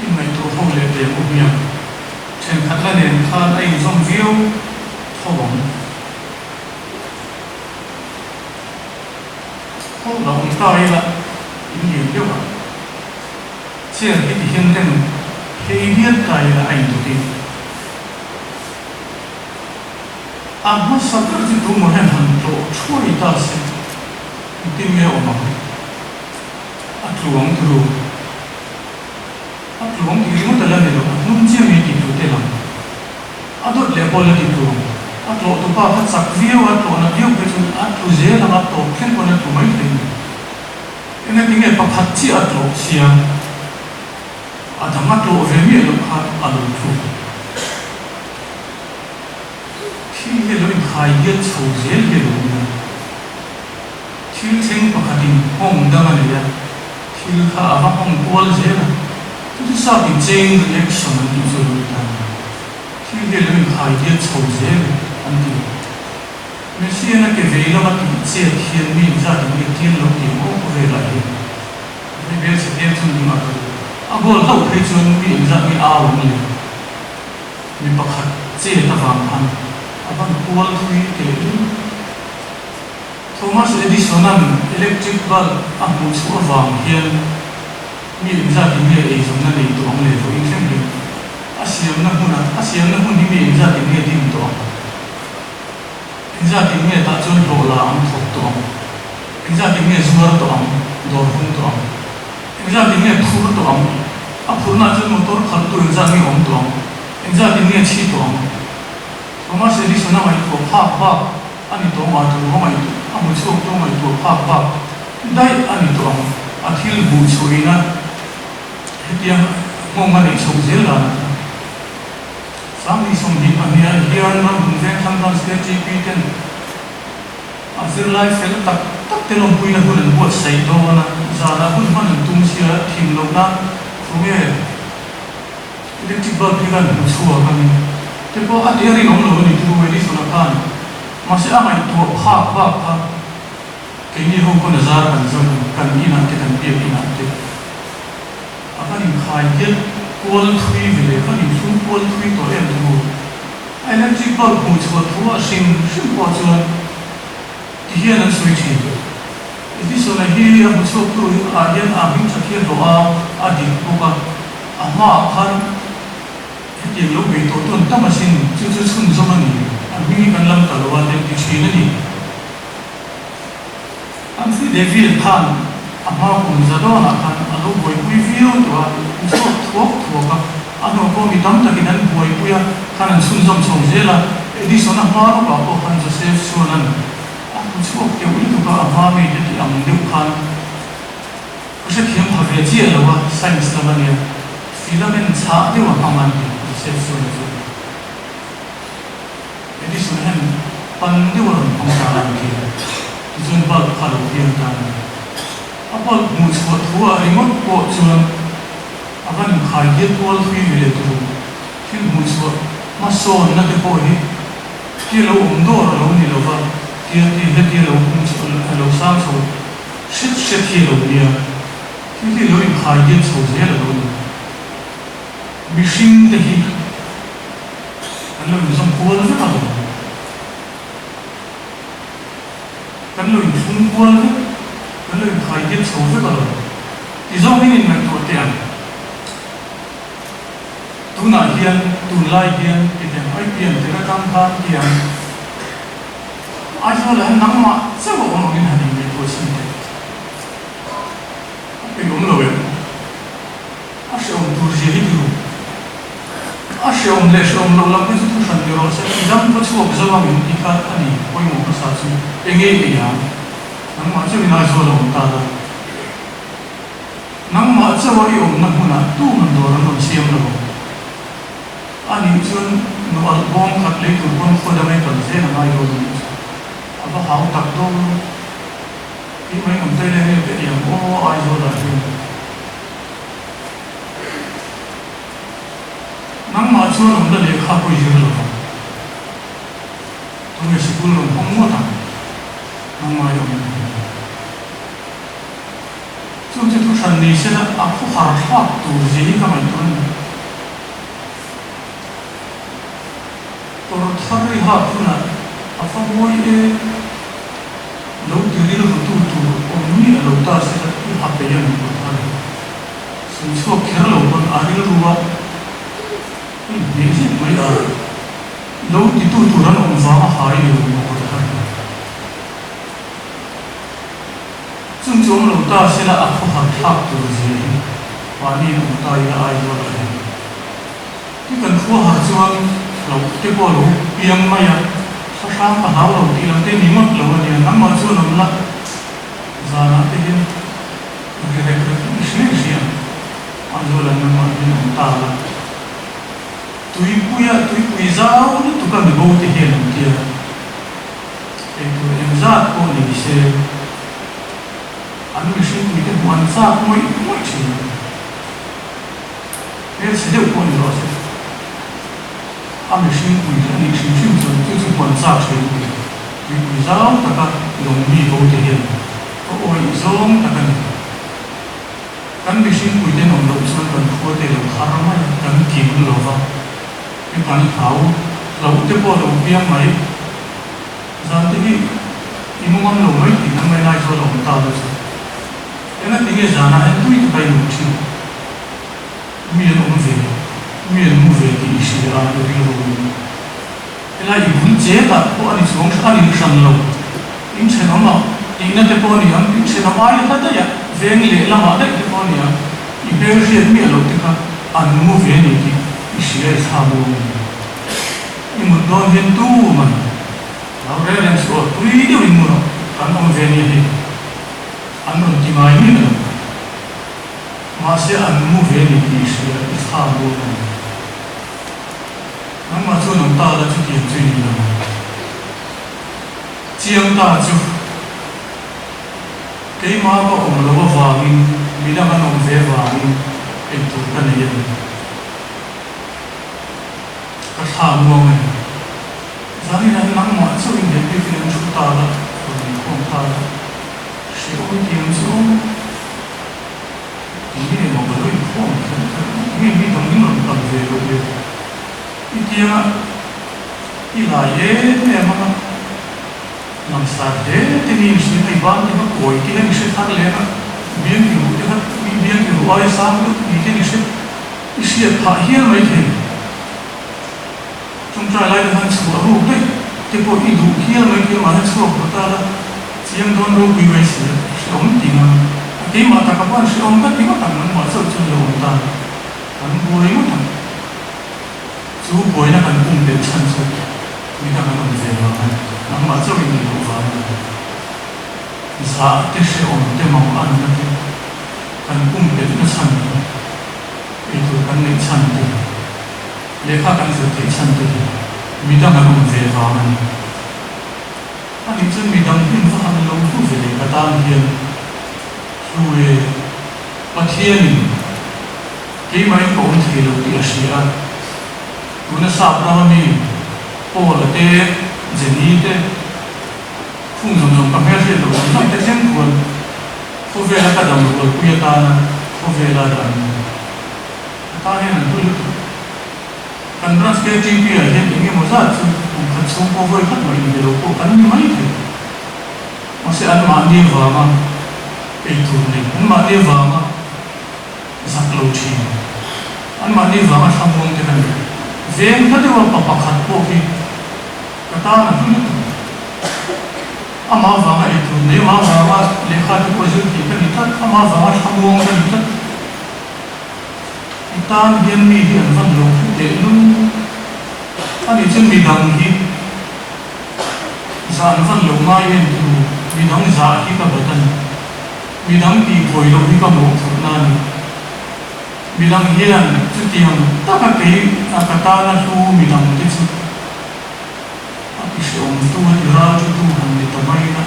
i ngaihtuah ho leh teh ang u hmiang. Thenkhat la nen khan a inzawm viau tho ang. Khaw la awm ta ila in lian deuh a, chair hi ti hian rem phei riat ta ila a indawt in a hmasa ber chu tumaw hian han tlawh thuai ta se engtin nge awm ang? A tluang turu. A tluang tih ringawt a la ni lo, a hnung chiah mi tih tur te lang. A dawt leh pawh la ti tluang. A tlawh tupa kha chak viau a, tlawhna viau phei chuan a tlu zel ang a, tawp thleng pawn a tlu mai thei ni. Engatinge pakhat chiah a tlawh sia, a dang a tlawh ve miah loh kha a lo tlu. Thil hi a lo inkhai hiat chho zel hi a lo nia. Thil thleng pakhatin nghawng dang a nei a, thil kha a va nghawng kual zel a, chu chu sapin chain reaction an tih chu a lo ni ta a ni. Thil hi a lo inkhai diat chho zel an ti. Messian a ke vei lama tih chet hian mi inzatin nge tial lo ti ang aw khawvelah hian vei bel chhe tel chu ning a kal a goal hlauh phei chuan mi inzat nge au ang le. Mi pakhat chet avang khan a van kual thui teh lul. Thomas Edison-a'n electric bulb a hmuh chhuah avang hian mi engzat in nge eizawnna nei tawh ang leh vawiin thleng hian a siamna hmunah a siamna hmun hi mi engzat in nge din tawh ang? Engzat in nge tah chuan hlawh la ang thawk tawh ang? Engzat in nge zuar tawh ang dawr hung tawh ang? Engzat in nge phur tawh ang? A phurnaah chuan motor khalhtu engzat nge awm tawh ang? Engzat in nge chhi tawh ang? Thomas Edison-a ngaihtuah phak bak a ni tawh ang, a tur a ngaihtuah, a hmu chhuak tu a ngaihtuah phak bak daih a ni tawh ang, a thil hmuh chhuahina hetiang nghawng a neih chhoh zel dan a kha. 2022 ah hian Ramhun Vengthlang Branch KTP ten a zirlai fel tak tak te lawmpuina hun an buatsaih dawn a, zanah hun hman an tum sia thim lohna thu nge? Electric bulb hi kan hmu chhuak a ni te pawh a tih a rinawm lo a ni thu Edison-a khan mahse a ngaihtuah phak bak kha keini ho pawn a zar kan zo a ni, kan inah te kan biak inah te a kan inkhai hian kual thui ve leh kan inthlung kual thui tawh em thu a electric bulb hmuh chhuah thu a hrim hrim pawh chuan ti hian an sawi thin. Edison-a hi a hmu chhuaktu ah hian a hming tha. hi a hlawh a, a dik bawk a, a hmaah khan hetiang lo bei tawh tawn tam asin, chu chu chhunzawm a ni, a hming hi kan lam ta lo a, lem ti thin a ni. Humphrey Davy khan a hma kum za dawnah khan a lo buaipui viau tawh a, an chhuak thuak thuak a, a hnu pawh mi tam takin an buaipui a, khan an chhunzawm chho zel a, Edison-a hma lawkah pawh khan Joseph chuan a hmu chhuak deuh lutuk a, a hma mite tih ang deuh khan ka hrethiam pha ve chiah lo a, science lam a nia, filament chhah deuh a hmang a ni Joseph chuan a chu. Edison hian pan deuh a rawn hmang ta a ni khi. Tichuan bulb kha a lo piang ta a ni. A bulb hmuh chhuah thu ah ringawt pawh chuan a van inkhai hial kual thui ve leh tur thil hmuh chhuah hmasawnna te pawh hi tia lo awm dawr a lo ni lo va, tia ti hetia lo pum chho a lo sang chho hret hret hi a lo nia. Thil hi lo inkhai hial chho zel a lo ni. Mihring te hi kan lo inzawm kual vek a lawm. Kan lo inthlung kual vek, kan lo inkhai hian chho vek a lawm. Ti zawngin inngaihtuah teh ang. Tunah hian, tunlai hian titiang ai pian tir atang khan tiang Aizawl ah hian nangmah chauh a awm angin han inngaihtuah chhin teh. A peih awm lo em? A hreawm tur zia hi ti ru. A hreawm leh hreawm loh lam hi chu thu hran ni rawh se, i dam khaw chhuak zo ang in ti kha a ni pawimawh hmasa chu eng nge ei ang? Nangmah chauhin Aizawl a awm ta la. Nangmah chauha i awmna hmunah tuman dawr an rawn siam lo ang. A nih chuan nu alh bawm khat lei tur pawn khua dang ei kal zel a ngai dawn a nih chu. A va hau tak dawn. Tih mai awm te leng ka ti ang aw Aizawl ah hian. Nangmah chuan awmna lehkha pawh i zir lo vang. Tunge sikul rawn hawng ngawt ang? Nangmah i awmna hmun hi. Chu chu thu hran ni sela a khawhar thlak tur zia hi ka ngaihtuah a ni. Kawr thar i hak hunah a fa mawi e. Lo ti rilru tu tur awm miah lo ta sela i ha peih a ni kawr thar hi. Sawi chhuak kher lo pawn a rilru a inhmeh zet mai a, lo ti tu tur an awm vang a ha i ni lo maw kawr thar hi. Chung chu awm lo ta sela a khawhar thlak tur zia hi mahni in awm ta ila Aizawl ah hian. Ti kan khua har chuan lo te pawh a lo piang mai a, thla hrang ka hlau lo tih lam te ni ngawt lo a nia, nangmah chuan awm la zanah te hian ri rek rek i hria i hria ang, Aizawl ah nangmah hian awm ta la, tuipuia tuipui zau lutuk a mibo te hian an tia, eitur engzat pawh ni se an mihring puite hmuh an chak ngawih ngawih thin. Hmelchhe deuh pawh ni rawh se. A mihring pui a nih hrim hrim chuan chu chu huan chak thin a ni. Tuipui zau taka lawng mi bo te hian ka awih zawng tak a ni. Kan mihring pui ten awm loh chuan kan khua te lo har mai a, kan kim lo va, he kan hlau hlauh te pawh a lo piang mai. Zan te hi i mu ngam lo mai tih na mai lai chu a lo awm ta lo chu. Engatinge zanah hian tui taka i mut thin? Mi an awm ve, mi an mu ve tih i hria a, i rilru in. Helai i bul chet ah pawh a ni chuang a ni hran lo. In thenawm ah tihna te pawh a ni ang, in thenawm aia hla daih ah, veng lehlam ah daih te pawh a ni ang, i hmel hriat miah loh te kha an mu ve a ni tih i hria i thla muang a ni. I mut dawn hian tu man lo rel reng suh aw, tui deuh in mu rawh, kan awm ve nia hei. An rawn ti ngai miah lo. Mahse an mu ve ni tih i hria, i thla muang a ni. Nangmah chuan awm ta la chutiang chu i ni lo ang. Chiang ta chu keimah ka awm lo avangin midang an awm ve vangin eitur ka nei a ni. Ka thla muang a ni. Zanin ah nangmah chauhin he biakin an thu ta la, rawn inkhawm ta la. Hrehawm tiang chu ti nge maw ka lo inkhawm kher kher mai nge mi dang in rawn kal ve loh le i tianga i lai em em anga langsar hle te nge in hria ngai ban te kha kawi te kha i hre thar leh anga biang ki ruh te kha mi biang duh aia sang deuh ni ten i hre i hriat phah hial mai thei. Ṭawngṭai lai te khan chhuah ruk daih te pawh i duh hial mai thei mahse chhuak lo ta la chiang dawn ropui mai si a, hrehawm ti ngam a keimah taka pawh an hrehawm ka ti ngawt ang nangmah chauh chuan lo awm ta kan buai ngawt ang. Chu buaina kan pumpelh chhan chu midang an awm ve vang a ni, nangmah chauh in nih loh vang a ni. Zah te hrehawm te mang anna te kan pumpelh na chhan hi eitur kan neih chhan te hi lehkha kan zir theih chhan te hi midang an awm ve vang a ni. Anih chuan midang hmun va han lo hlu ve leh ka tan hian hlu e Pathianin Keimahin ka awm thei lo tih a hria a, tuna sap rama mi Paul-a te, Jenny te, khung zawng zawng ka hmelhriat loh zawng zawng te thleng khuan khawvela ka dam rualpui atana khawvela dah an ni. A tan hian an hlu lutuk. Kan branch KTP-ah hian eng emaw zat chu kum khat chhung pawh vawi khat mah inbe lo pawh kan ni mai thei. Mahse anmahni avanga eitur nei, anmahni avanga zak lo thin. Anmahni vanga thlamuang te ka ni. Veng hla deuha pa pakhat pawh hi ka tan a hlu lutuk. Amah vanga eitur nei, amah vanga lehkha te pawh zir thei ka ni tlat, amah vanga thlamuang ka ni tlat. I tan hian mi hi an van lo hlu teh lul. Ani chu midang hi zah an van lo ngai em tu, midang zah hi ka bat a ni. Midang tih buai loh hi ka mawhphurhna a ni. Midang hian chutiang taka kei a ka tana hlu midang te chu a ti hrehawmtu a ti ralṭutu han ni ta mai a.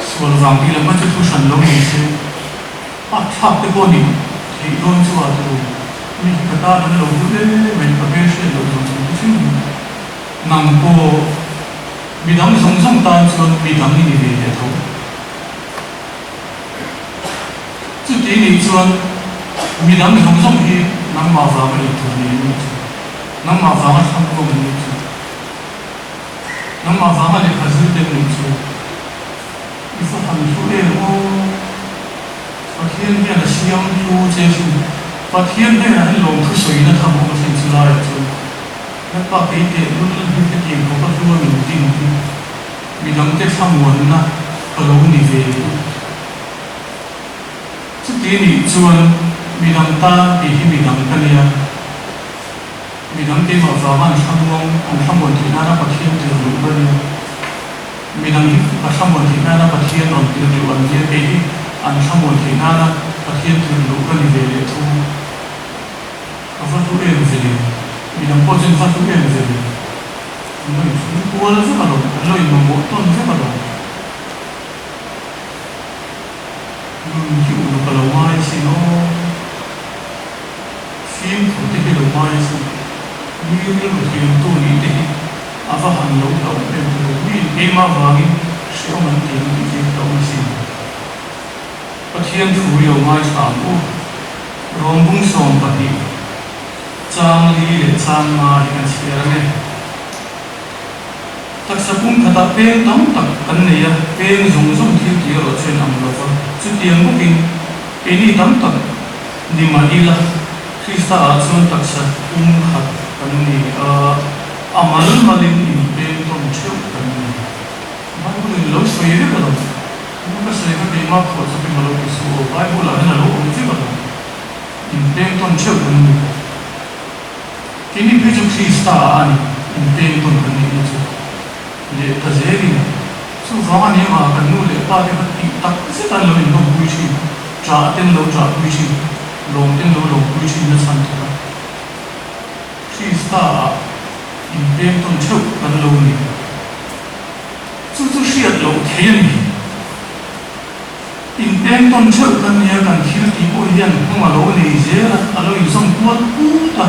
Sual vang tih lam kha chu thu hran lo ni se, a thlak te pawh ni theih dawn chu a ti lo. Mi hi ka tan an lo hlu hle mai, ka hmelhriat loh zawng zawng te thleng hi. Nang pawh midang zawng zawng tan chuan midang i ni ve leh tho. Chuti nih chuan midang zawng zawng hi nangmah vanga ei tur nei an nih chu, nangmah vanga thlang an nih chu, nangmah vanga lehkha zir te an nih chu i va han hlu em aw. Pathian hian a siam hlu che sin. Pathian hnenah hian lawmthu sawina tham awm asin chu laiah chuan Lalpa kei teh lul hi hetiang khawpa hlua min din hi midangte thlamuanna ka lo ni ve hi. Chuti nih chuan midang tan tih hi midang ka nia, midang keimah vanga an thlamuang an thlamuan theih nana Pathian tir luh ka nia, midang hi ka thlamuan theih nana Pathian rawn tir luh an nia, kei hi an thlamuan theih nana Pathian tir luh ka ni ve leh thung. Ka va hlu em ve le, midang pawh chuan va hlu em ve le. An lo inchhung kual vek alawm, an lo inmamawh tawn vek alawm. Nun hi uluk a lo ngai asin aw, fimkhur te hi lo ngai asin, mi rilru thiamtu nih te hi a va han lo hlauhawm em tih ru. Mi keimah vangin hrehawm an ti ang tih hi hlauhawm asin. Pathian thu i lo ngaithla ang u. Rawmbung 12, chang li leh chang nga hi kan chhiar ang e. Taksa pum khatah peng tam tak kan nei a, peng zawng zawng thil tih erawh chuan ang lo va. Chutiang bawkin keini tam tak ni mah ila, Krista ah chuan taksa pum khat kan ni a, a mal malin inpeng tawn theuh kan ni. Bible in lo sawi vek a lo. Tuna ka sawi kha keimah phuah chawp in ka lo ti suh aw. Bible ah hian a lo awm vek a lo. Inpeng tawn theuh kan ni. Keini phei chu Krista ah a ni inpeng tawn kan nihna chu. Leh ta zelin chuvang a ni emaw kan nu leh pa te kha tih tak zet an lo inlawmpui thin, ṭah ten lo ṭahpui thin, lawm ten lo lawmpui thin na chhan thawk a. Krista ah inpeng tawn theuh kan lo ni. Chu chu hriat loh thei a ni. Inpeng tawn theuh kan nia, kan thil tih pawh hian nghawng a lo nei zel a, a lo inzawm kual put a.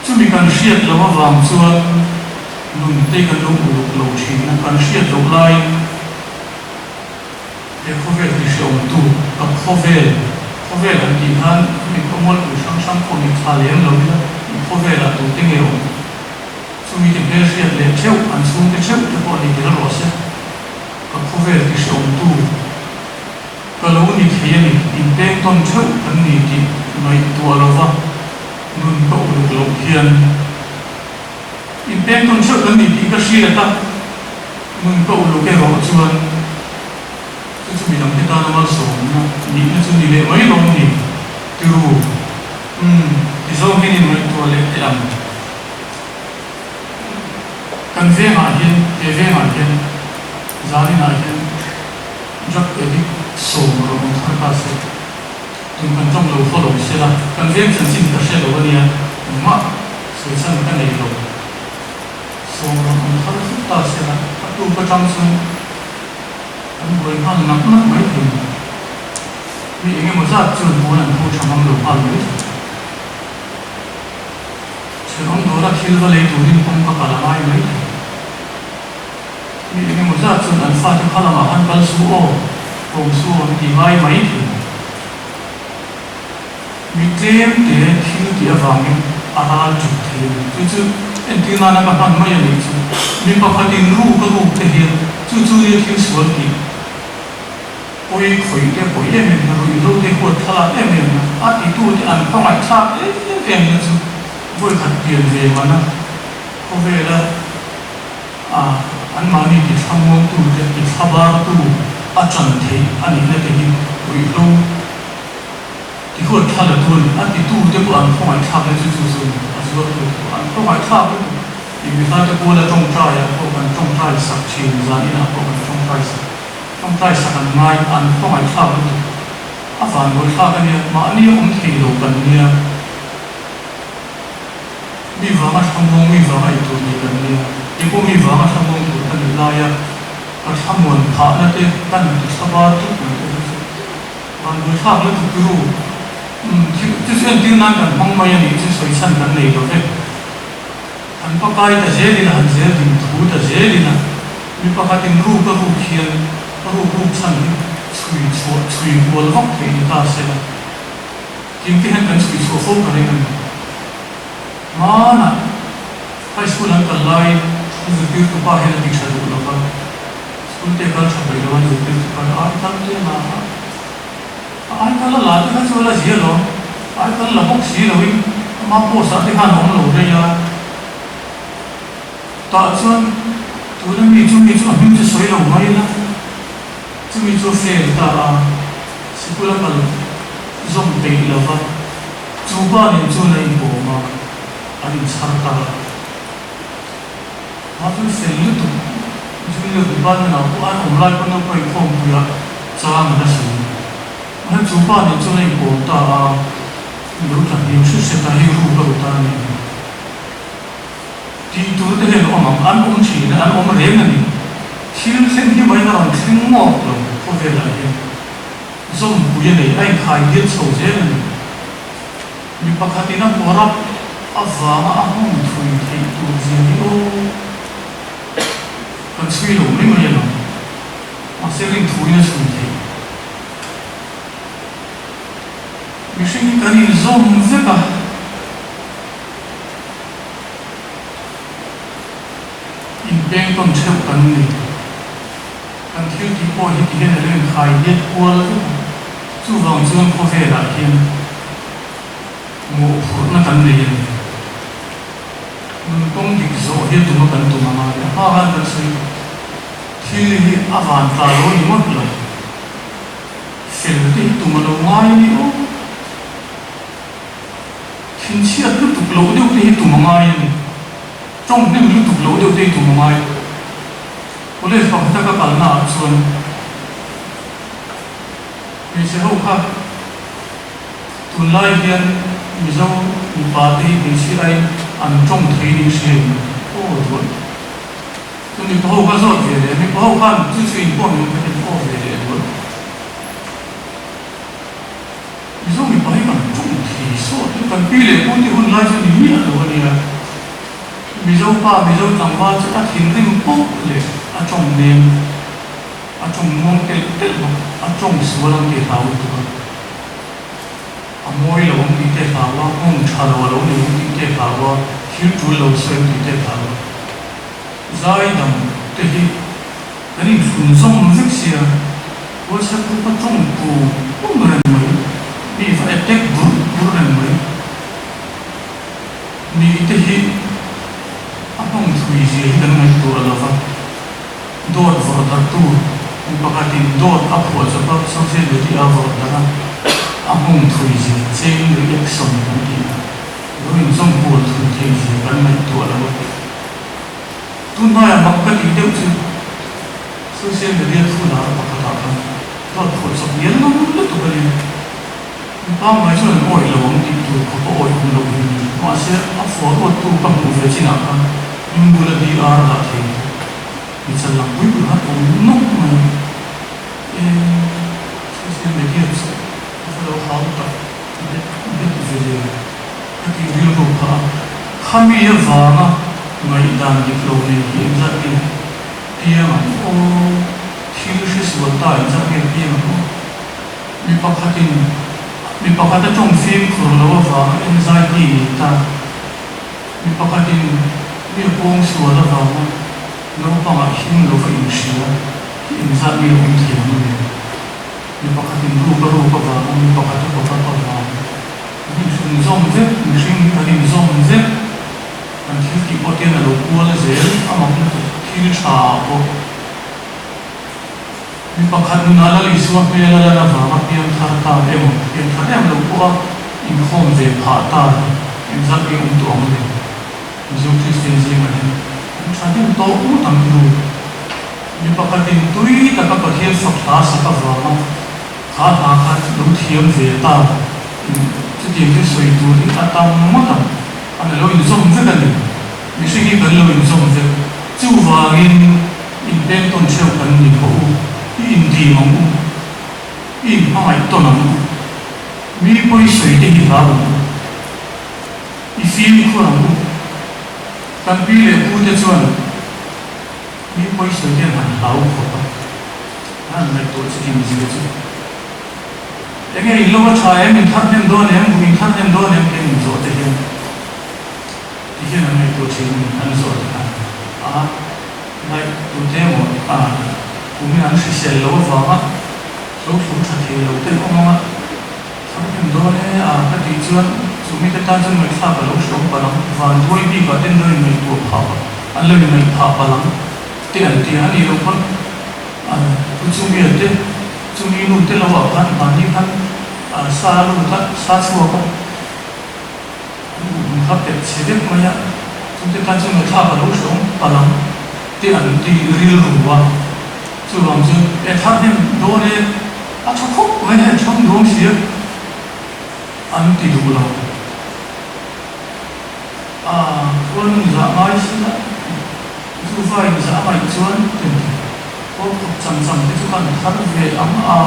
Chumi kan hriat loh avang chuan nun te kan lo uluk lo thin a, kan hriat loh laiin he khawvel ti hreawmtu ka khawvel, khawvel an tih khan mi khawmualpui hrang hrang pawh ni tha lem lo ila, i khawvelah tute nge awm? Chumi te hmelhriat leh theuh, an chhungte theuh te pawh ni tel rawh se. Ka khawvel ti hreawmtu ka lo ni thei a ni. tawn theuh kan ni tih ngaihtuah lova nun ka uluk loh hian inpeng tawn theuh kan ni tih ka hriat a, nun ka uluk erawh chuan chu chu midangte tana malsawmna nihna chu ni leh mai lawm ni? Tiru, umm, ti zawng hian inngaihtuah leh teh ang. Kan vengah hian, he vengah hian zaninah hian drug addict sawm a rawn awm thar ta se, tun kan tawng lo follow se la, kan veng chanchin ka hre lo a nia, engmah sawi chhan ka nei lo. Sawm rawn awm thar thut ta se la, a tuk atang chuan kan buai nghal nak nak mai thei ni. Mi eng emaw zat chuan pawn an tho tha ngam lo nghal mai thei. Thenawm dawra thil va lei turin kawng ka kal a ngai mai thei. Mi eng emaw zat chuan an fate kha lamah khan kal su aw, kawm su aw an ti ngai mai thei. Mi tlem te thil tih avangin a ral ṭit thei a ni. Chu chu entir nana ka hman mai a nih chu. Mi pakhatin ru ka ruk te hian chu chu nia thil sual tih. Pawi khawih te pawi em em na, ruihhlo te huat thlalak em em na, a titu te an hmangaih-thlak em em na chu vawikhat pian ve man a, khawvela anmahni ti thlamuangtu te, ti thlabartu a chan theih a nihna te hi ruihhlo ti huat thlalatu a ni. A titu te pawh an hmangaih-thlak na chu chu chu a ni, a zuartu te pawh an hmangaih-thlak lutuk. Mihla te pawla tawngtai ah pawh kan tawngtai sak thin, zan inah pawh kan tawngtai sak. Tawngtai sak an ngai, an khawngaihthlak lutuk. A vanduaithlak a nia, mahni a awm thei lo kan nia. Mi vanga thlamuang, mi vanga ei tur nei kan nia. Kei pawh mi vanga thlamuang tur ka nih laia ka thlamuan phahna te kan ti thla bar tut mai te chu vanduaithlak lutuk ru. Umm, thil chu chu entir nan kan hmang mai a nih chu sawi chhan kan nei lo ve. Han pakai ta zelin a, han zel ding thu ta zelin a. Mi pakhatin ruk a ruk hian a ruk ruk chhan hi chhui chhuah chhui kual vak theih ni ta se la, tin te hian kan chhui chhuah fo ka ring a ni. Hmanah high school an kal laiin an zirtirtu pa hian a ti tha duh lo va, school te a kal tha peih lo a, an zirtirtu pa hian ai kal te a la a, a ai kal a la te kha chu a la zia lo, ai kal la bawk si loin ama post ah te khan a awm lo daih a. Tah chuan tuna mi chu mi chu a hming chu sawi lo mai la, chumi chu a fail ta a, sikul a kal zawm peih lo va, chu pa nen chuan a inpawm a, an inchhar ta a. Mah chuan fel lutuk Junior department ah pawh an awm lai pawn naupang inkhawmpuiah chang a la sawi. Mahse chu pa nen chuan a inpawm ta a, lo tla hniam hret hret a, hei ruk a ru ta a ni. Tih tur te hian awm ang, an awm thin a, an awm reng a ni. Thil thleng hi mai a rawn thleng ngawt lo khawvelah hian zawmpui a nei, a inkhai diat chho zel a ni. Mi pakhatin a kawrap avanga a hmawng thui theih tur zia hi aw, kan chhui lo mai mai alawm. Mahse rinthuin a chhui theih. Mihring hi kan inzawm vek a. Inpeng tawn theuh kan ni. Kan thil tih pawh hi ti hian a lo inkhai diat kual vek a. Chuvang chuan khawvelah hian mawhphurhna kan nei a ni. Nun kawng dik zawh hi a tum a kan tum a ngai. A hma khan kan sawi tawh. Thil hi a van tla lo ni ngawt lo. Fel te hi tum a lo ngai a ni aw. Thinchhiat lutuk loh deuh te hi tum a ngai a ni. Tawng hnem lutuk loh deuh te hi tum a ngai. College pakhata ka kalna ah chuan hmeichhe ho kha tunlai hian Mizo mipa te hi hmeichhia aiin an tawng thei niin hria in aw duai. Chu mipa ho kha zawt ve leh mipa ho khan chu chu in pawh min khatin aw ve leh duai. Mizo mipa hi kan ṭawng thei sawt chu kan pi leh pu te hun lai chu ni miah lo a nia. Mizo pa, Mizo tlangval chu a thinrim pawh leh a ṭawng nem, a ṭawng muang telh telh bawk, a ṭawng sual ang tih hlau lutuk a, a mawi lo ang tih te hlau a, nghawng ṭha lo a lo nei ang tih te hlau a, thil ṭul lo sawi ang tih te hlau a. Zai dang te hi kan inthlun zawm vek sia, WhatsApp group a tawng pung pung reng mai. Tih te hi a hmang thui zia hi kan ngaihtuah lo va, dawt vawrh darhtu mi pakhatin dawt a phuah chawp a, social media a vawrh darh a, a hmang thui zia, chain reaction kan tih a, lo inzawm kual thui theih zia kan ngaihtuah lo a. Tunhmaiah mak ka tih deuh chu social media thu lar pakhatah khan dawt phuah chawp ngial ngam lutuk a nia. Pangngai chuan an awih lo ang tih tur khawp a awih awm loh hi a ni. Mahse, a forward tu ka hmuh ve chinah khan hming bula DR dah thei chu mi chan lang pui pui khan awm nawk mai a. E, social media chu a va lo hau tak bet bet ve le ka tih rilru kha a. Khami avanga ngaihdan dik lo nei hi engzat nge piang ang aw, thil hresual ta engzat nge piang ang aw. Mi pakhatin mi pakhat a tawng fimkhur lo avanga anxiety nei ta. Mi pakhatin mi a pawng sual avanga naupangah him lova inhria hi engzat nge awm thei ang le? Mi pakhatin ruk a ruk avanga mi pakhat a bawk avang kan inhrin zawm vek, mihring hi kan inzawm vek, kan thil tih pawh tian a lo kual zel a mak lutuk thil tha ah pawh. Mi pakhat nunah Lal Isua hmel a lan avanga piang thar ta emaw, piang thar em lo pawha inkhawm ve phah ta hi engzat nge awm tawh ang le? Mizo Kristian zingah hian an tha hnem tawh ngawt ang chu. Mi pakhatin tui taka Pathian fak hla sak avanga kha hla kha lo thiam ve ta in chutiang chu sawi tur hi a tam ngawt ang. An lo inzawm vek a ni. Mihring hi kan lo inzawm vek. Chuvangin. Inpeng tawn theuh kan ni khawh u, i indim ang u, i inhmangaih tawn ang u, mi pawi sawi te hi hlau ang u, i fimkhur ang u. Kan pi leh pu te chuan mi pawi sawi te an han hlau khawp a, an han ngaihtuah chu tin zia chu. Enge in lo a tha em, in thar hnem dawn em, buh in thar hnem dawn em tih an inzawh te hian ti hian an ngaihtuah thin a ni, an zawh te khan a. Ngaih tute emaw a kumin an hrisel lo avanga lo thlum tha thei lo te awm anga thar hnem dawn e a ka tih chuan chu mite tan chuan ngaihthlak a lo hreawm palh ang, vanduai bikah ten lo inngaihtuah phah an lo inngaih phah palh ang te an ti a nih loh pawn a pu chumia te chumi nu te lo ah khan mahni khan sa a lut a sa chhuak a. An duhnu kha pet chhe vek mai a, chungte khan chu ngaihthlak a lo hreawm palh ang te an ti rilru a, chuvang chuan e thar hnem dawn e, a tha khawp mai hei thang duang si a an ti duh lo. A khuan zah ngai si la, zu vain zah a ngaih chuan te an ti, kawr khawp cham cham te chu khan thar ve ang a.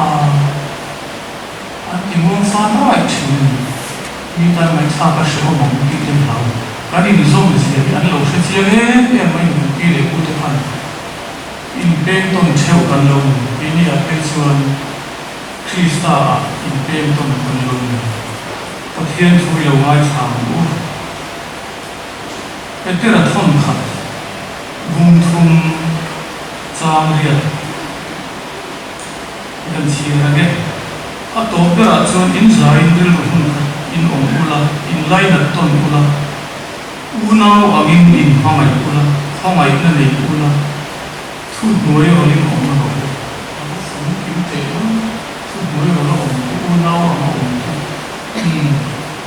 An ti muang fan raih thin a ni. Mi tan ngaihthlak a hrehawm ang tih te hlau. Kan inzawm zia hi an lo hre chiang em em mai ni pi leh pu te khan inpeng tawn theuh kan lo ni. Keini ah phei chuan Krista ah inpeng tawn kan lo ni. Pathian thu i lo ngaithla ang u. Petera thawnkhat bungthum chang riat. Kan chhiar ang e. A tawp berah chuan in zaiin rilru hun khat in awm ula, in lainat tawn ula, unau angin in hmangaih ula, khawngaihna nei ula, thu hnuai rawlin awm rawh u. A va famkim teh lo, thu hnuai rawla awm te, unau anga awm te. Umm,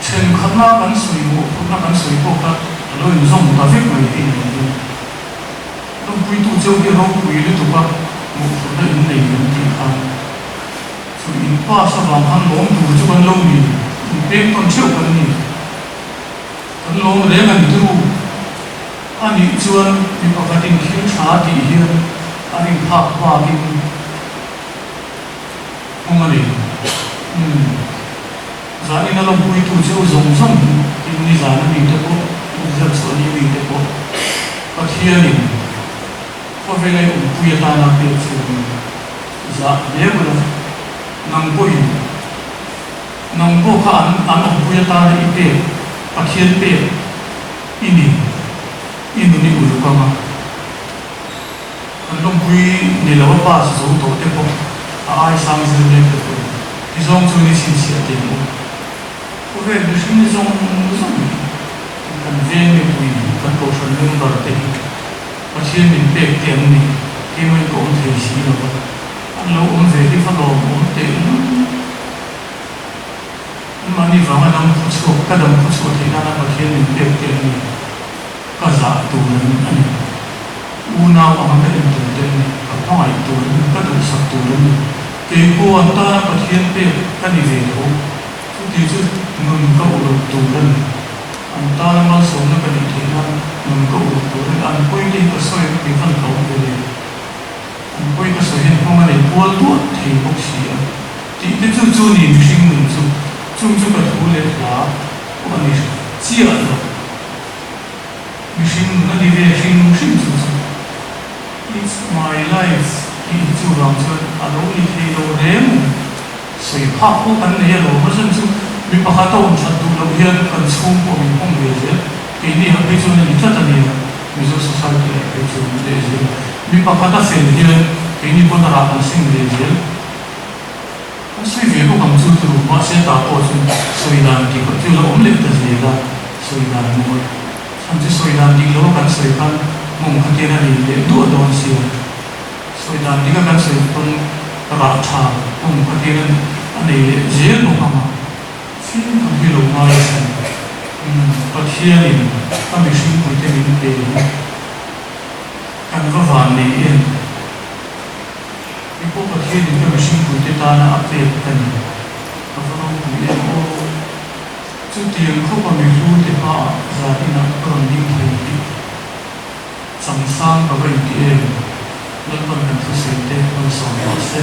thenkhatna kan sawi mawhphurhna kan sawi pawh kha a lo inzawm ta vek mai hi nen hian. Lawmpuitu cheu hi ropui lutuk a, mawhphurhna in nei kan tih khan chu in pass avang khan lawm tur chu kan lo ni, in pek tawn theuh kan ni. Kan lawm reng an ti u. A nih chuan mi pakhatin thil tha tih hian a rin phak bakin nghawng a nei. Umm, zanin a lawmpuitu cheu zawng zawng hi tin nizan a mite pawh, inziak chhuah ni mite pawh Pathianin khawvela i awmpui atana pek chu a ni. Zah hle bula nang pawhin nang pawh kha an an awmpui atana i pek Pathian pek i ni, i nun i uluk anga kan lawmpui ni lo a pass zo tawh te pawh a ai sang zir mek te pawhin ti zawng chu ni chhinchhiah teh ang u. Khawvel mihring zawng zawng hi. kan veng mipui kan kohhran member te hi Pathian min pek te an ni, keimahin ka awm thei si lo va, an lo awm ve hi va lawm awm teh lul. Anmahni vanga dam khawchhuak, ka dam khawchhuah theih nana Pathian min pek te an ni, ka zah tur an a ni. Unau anga ka en tur te an ni, ka hmangaih tur an ni, ka duhsak tur an ni. Kei pawh an tana Pathian pek ka ni ve tho. Chuti chu nun ka uluk tur a ni. An tana malsawmna ka nih theih nan nun ka uluk tur a ni. An pawi te hi ka sawi ang tih van hlauh ve le. An pawi ka sawi hian hmang a nei kual duah thei bawk si a. Tih te chu chu ni mihring nun chu. Chung chu ka thu leh hla pawh a ni chiah lo. Mihring nun a ni ve hrim hrim chu chu. It's my life tih hi chuvang chuan a lo ni thei lo reng a ni. Sawi phak pawh kan nei alawm a chan chu mi pakhat a awm that duh loh hian kan chhung pawh min hawng ve zel. Keini ah phei chuan a ni tlat a nia, Mizo society ah phei chuan leh zel. Mi pakhat a fel hian keini pawn a rah kan seng ve zel. Kan sawi ve bawk ang chu turu mahse tah pawh chu sawi dan dik ah thil a awm leh ta zel a, sawi dan mawi. Chhan chu sawi dan dik lo a kan sawi khan mawng kha tian a nei leh duah dawn sia. Sawi dan dik a kan sawi pawn rah tha mawng kha tian a nei leh zel bawk ang a, fimkhur hi lo ngai a sin. Umm Pathianin a mihring puite min pe hi kan va van nei em? Kei pawh Pathianin ka mihring puite tana a pek ka ni. Ka va ropui em aw. Chutiang khawpa mihlu te hmaah zan inah ka rawn ding thei hi Changsang ka va inti em? Lalpan kan thusawi te malsawm rawh se.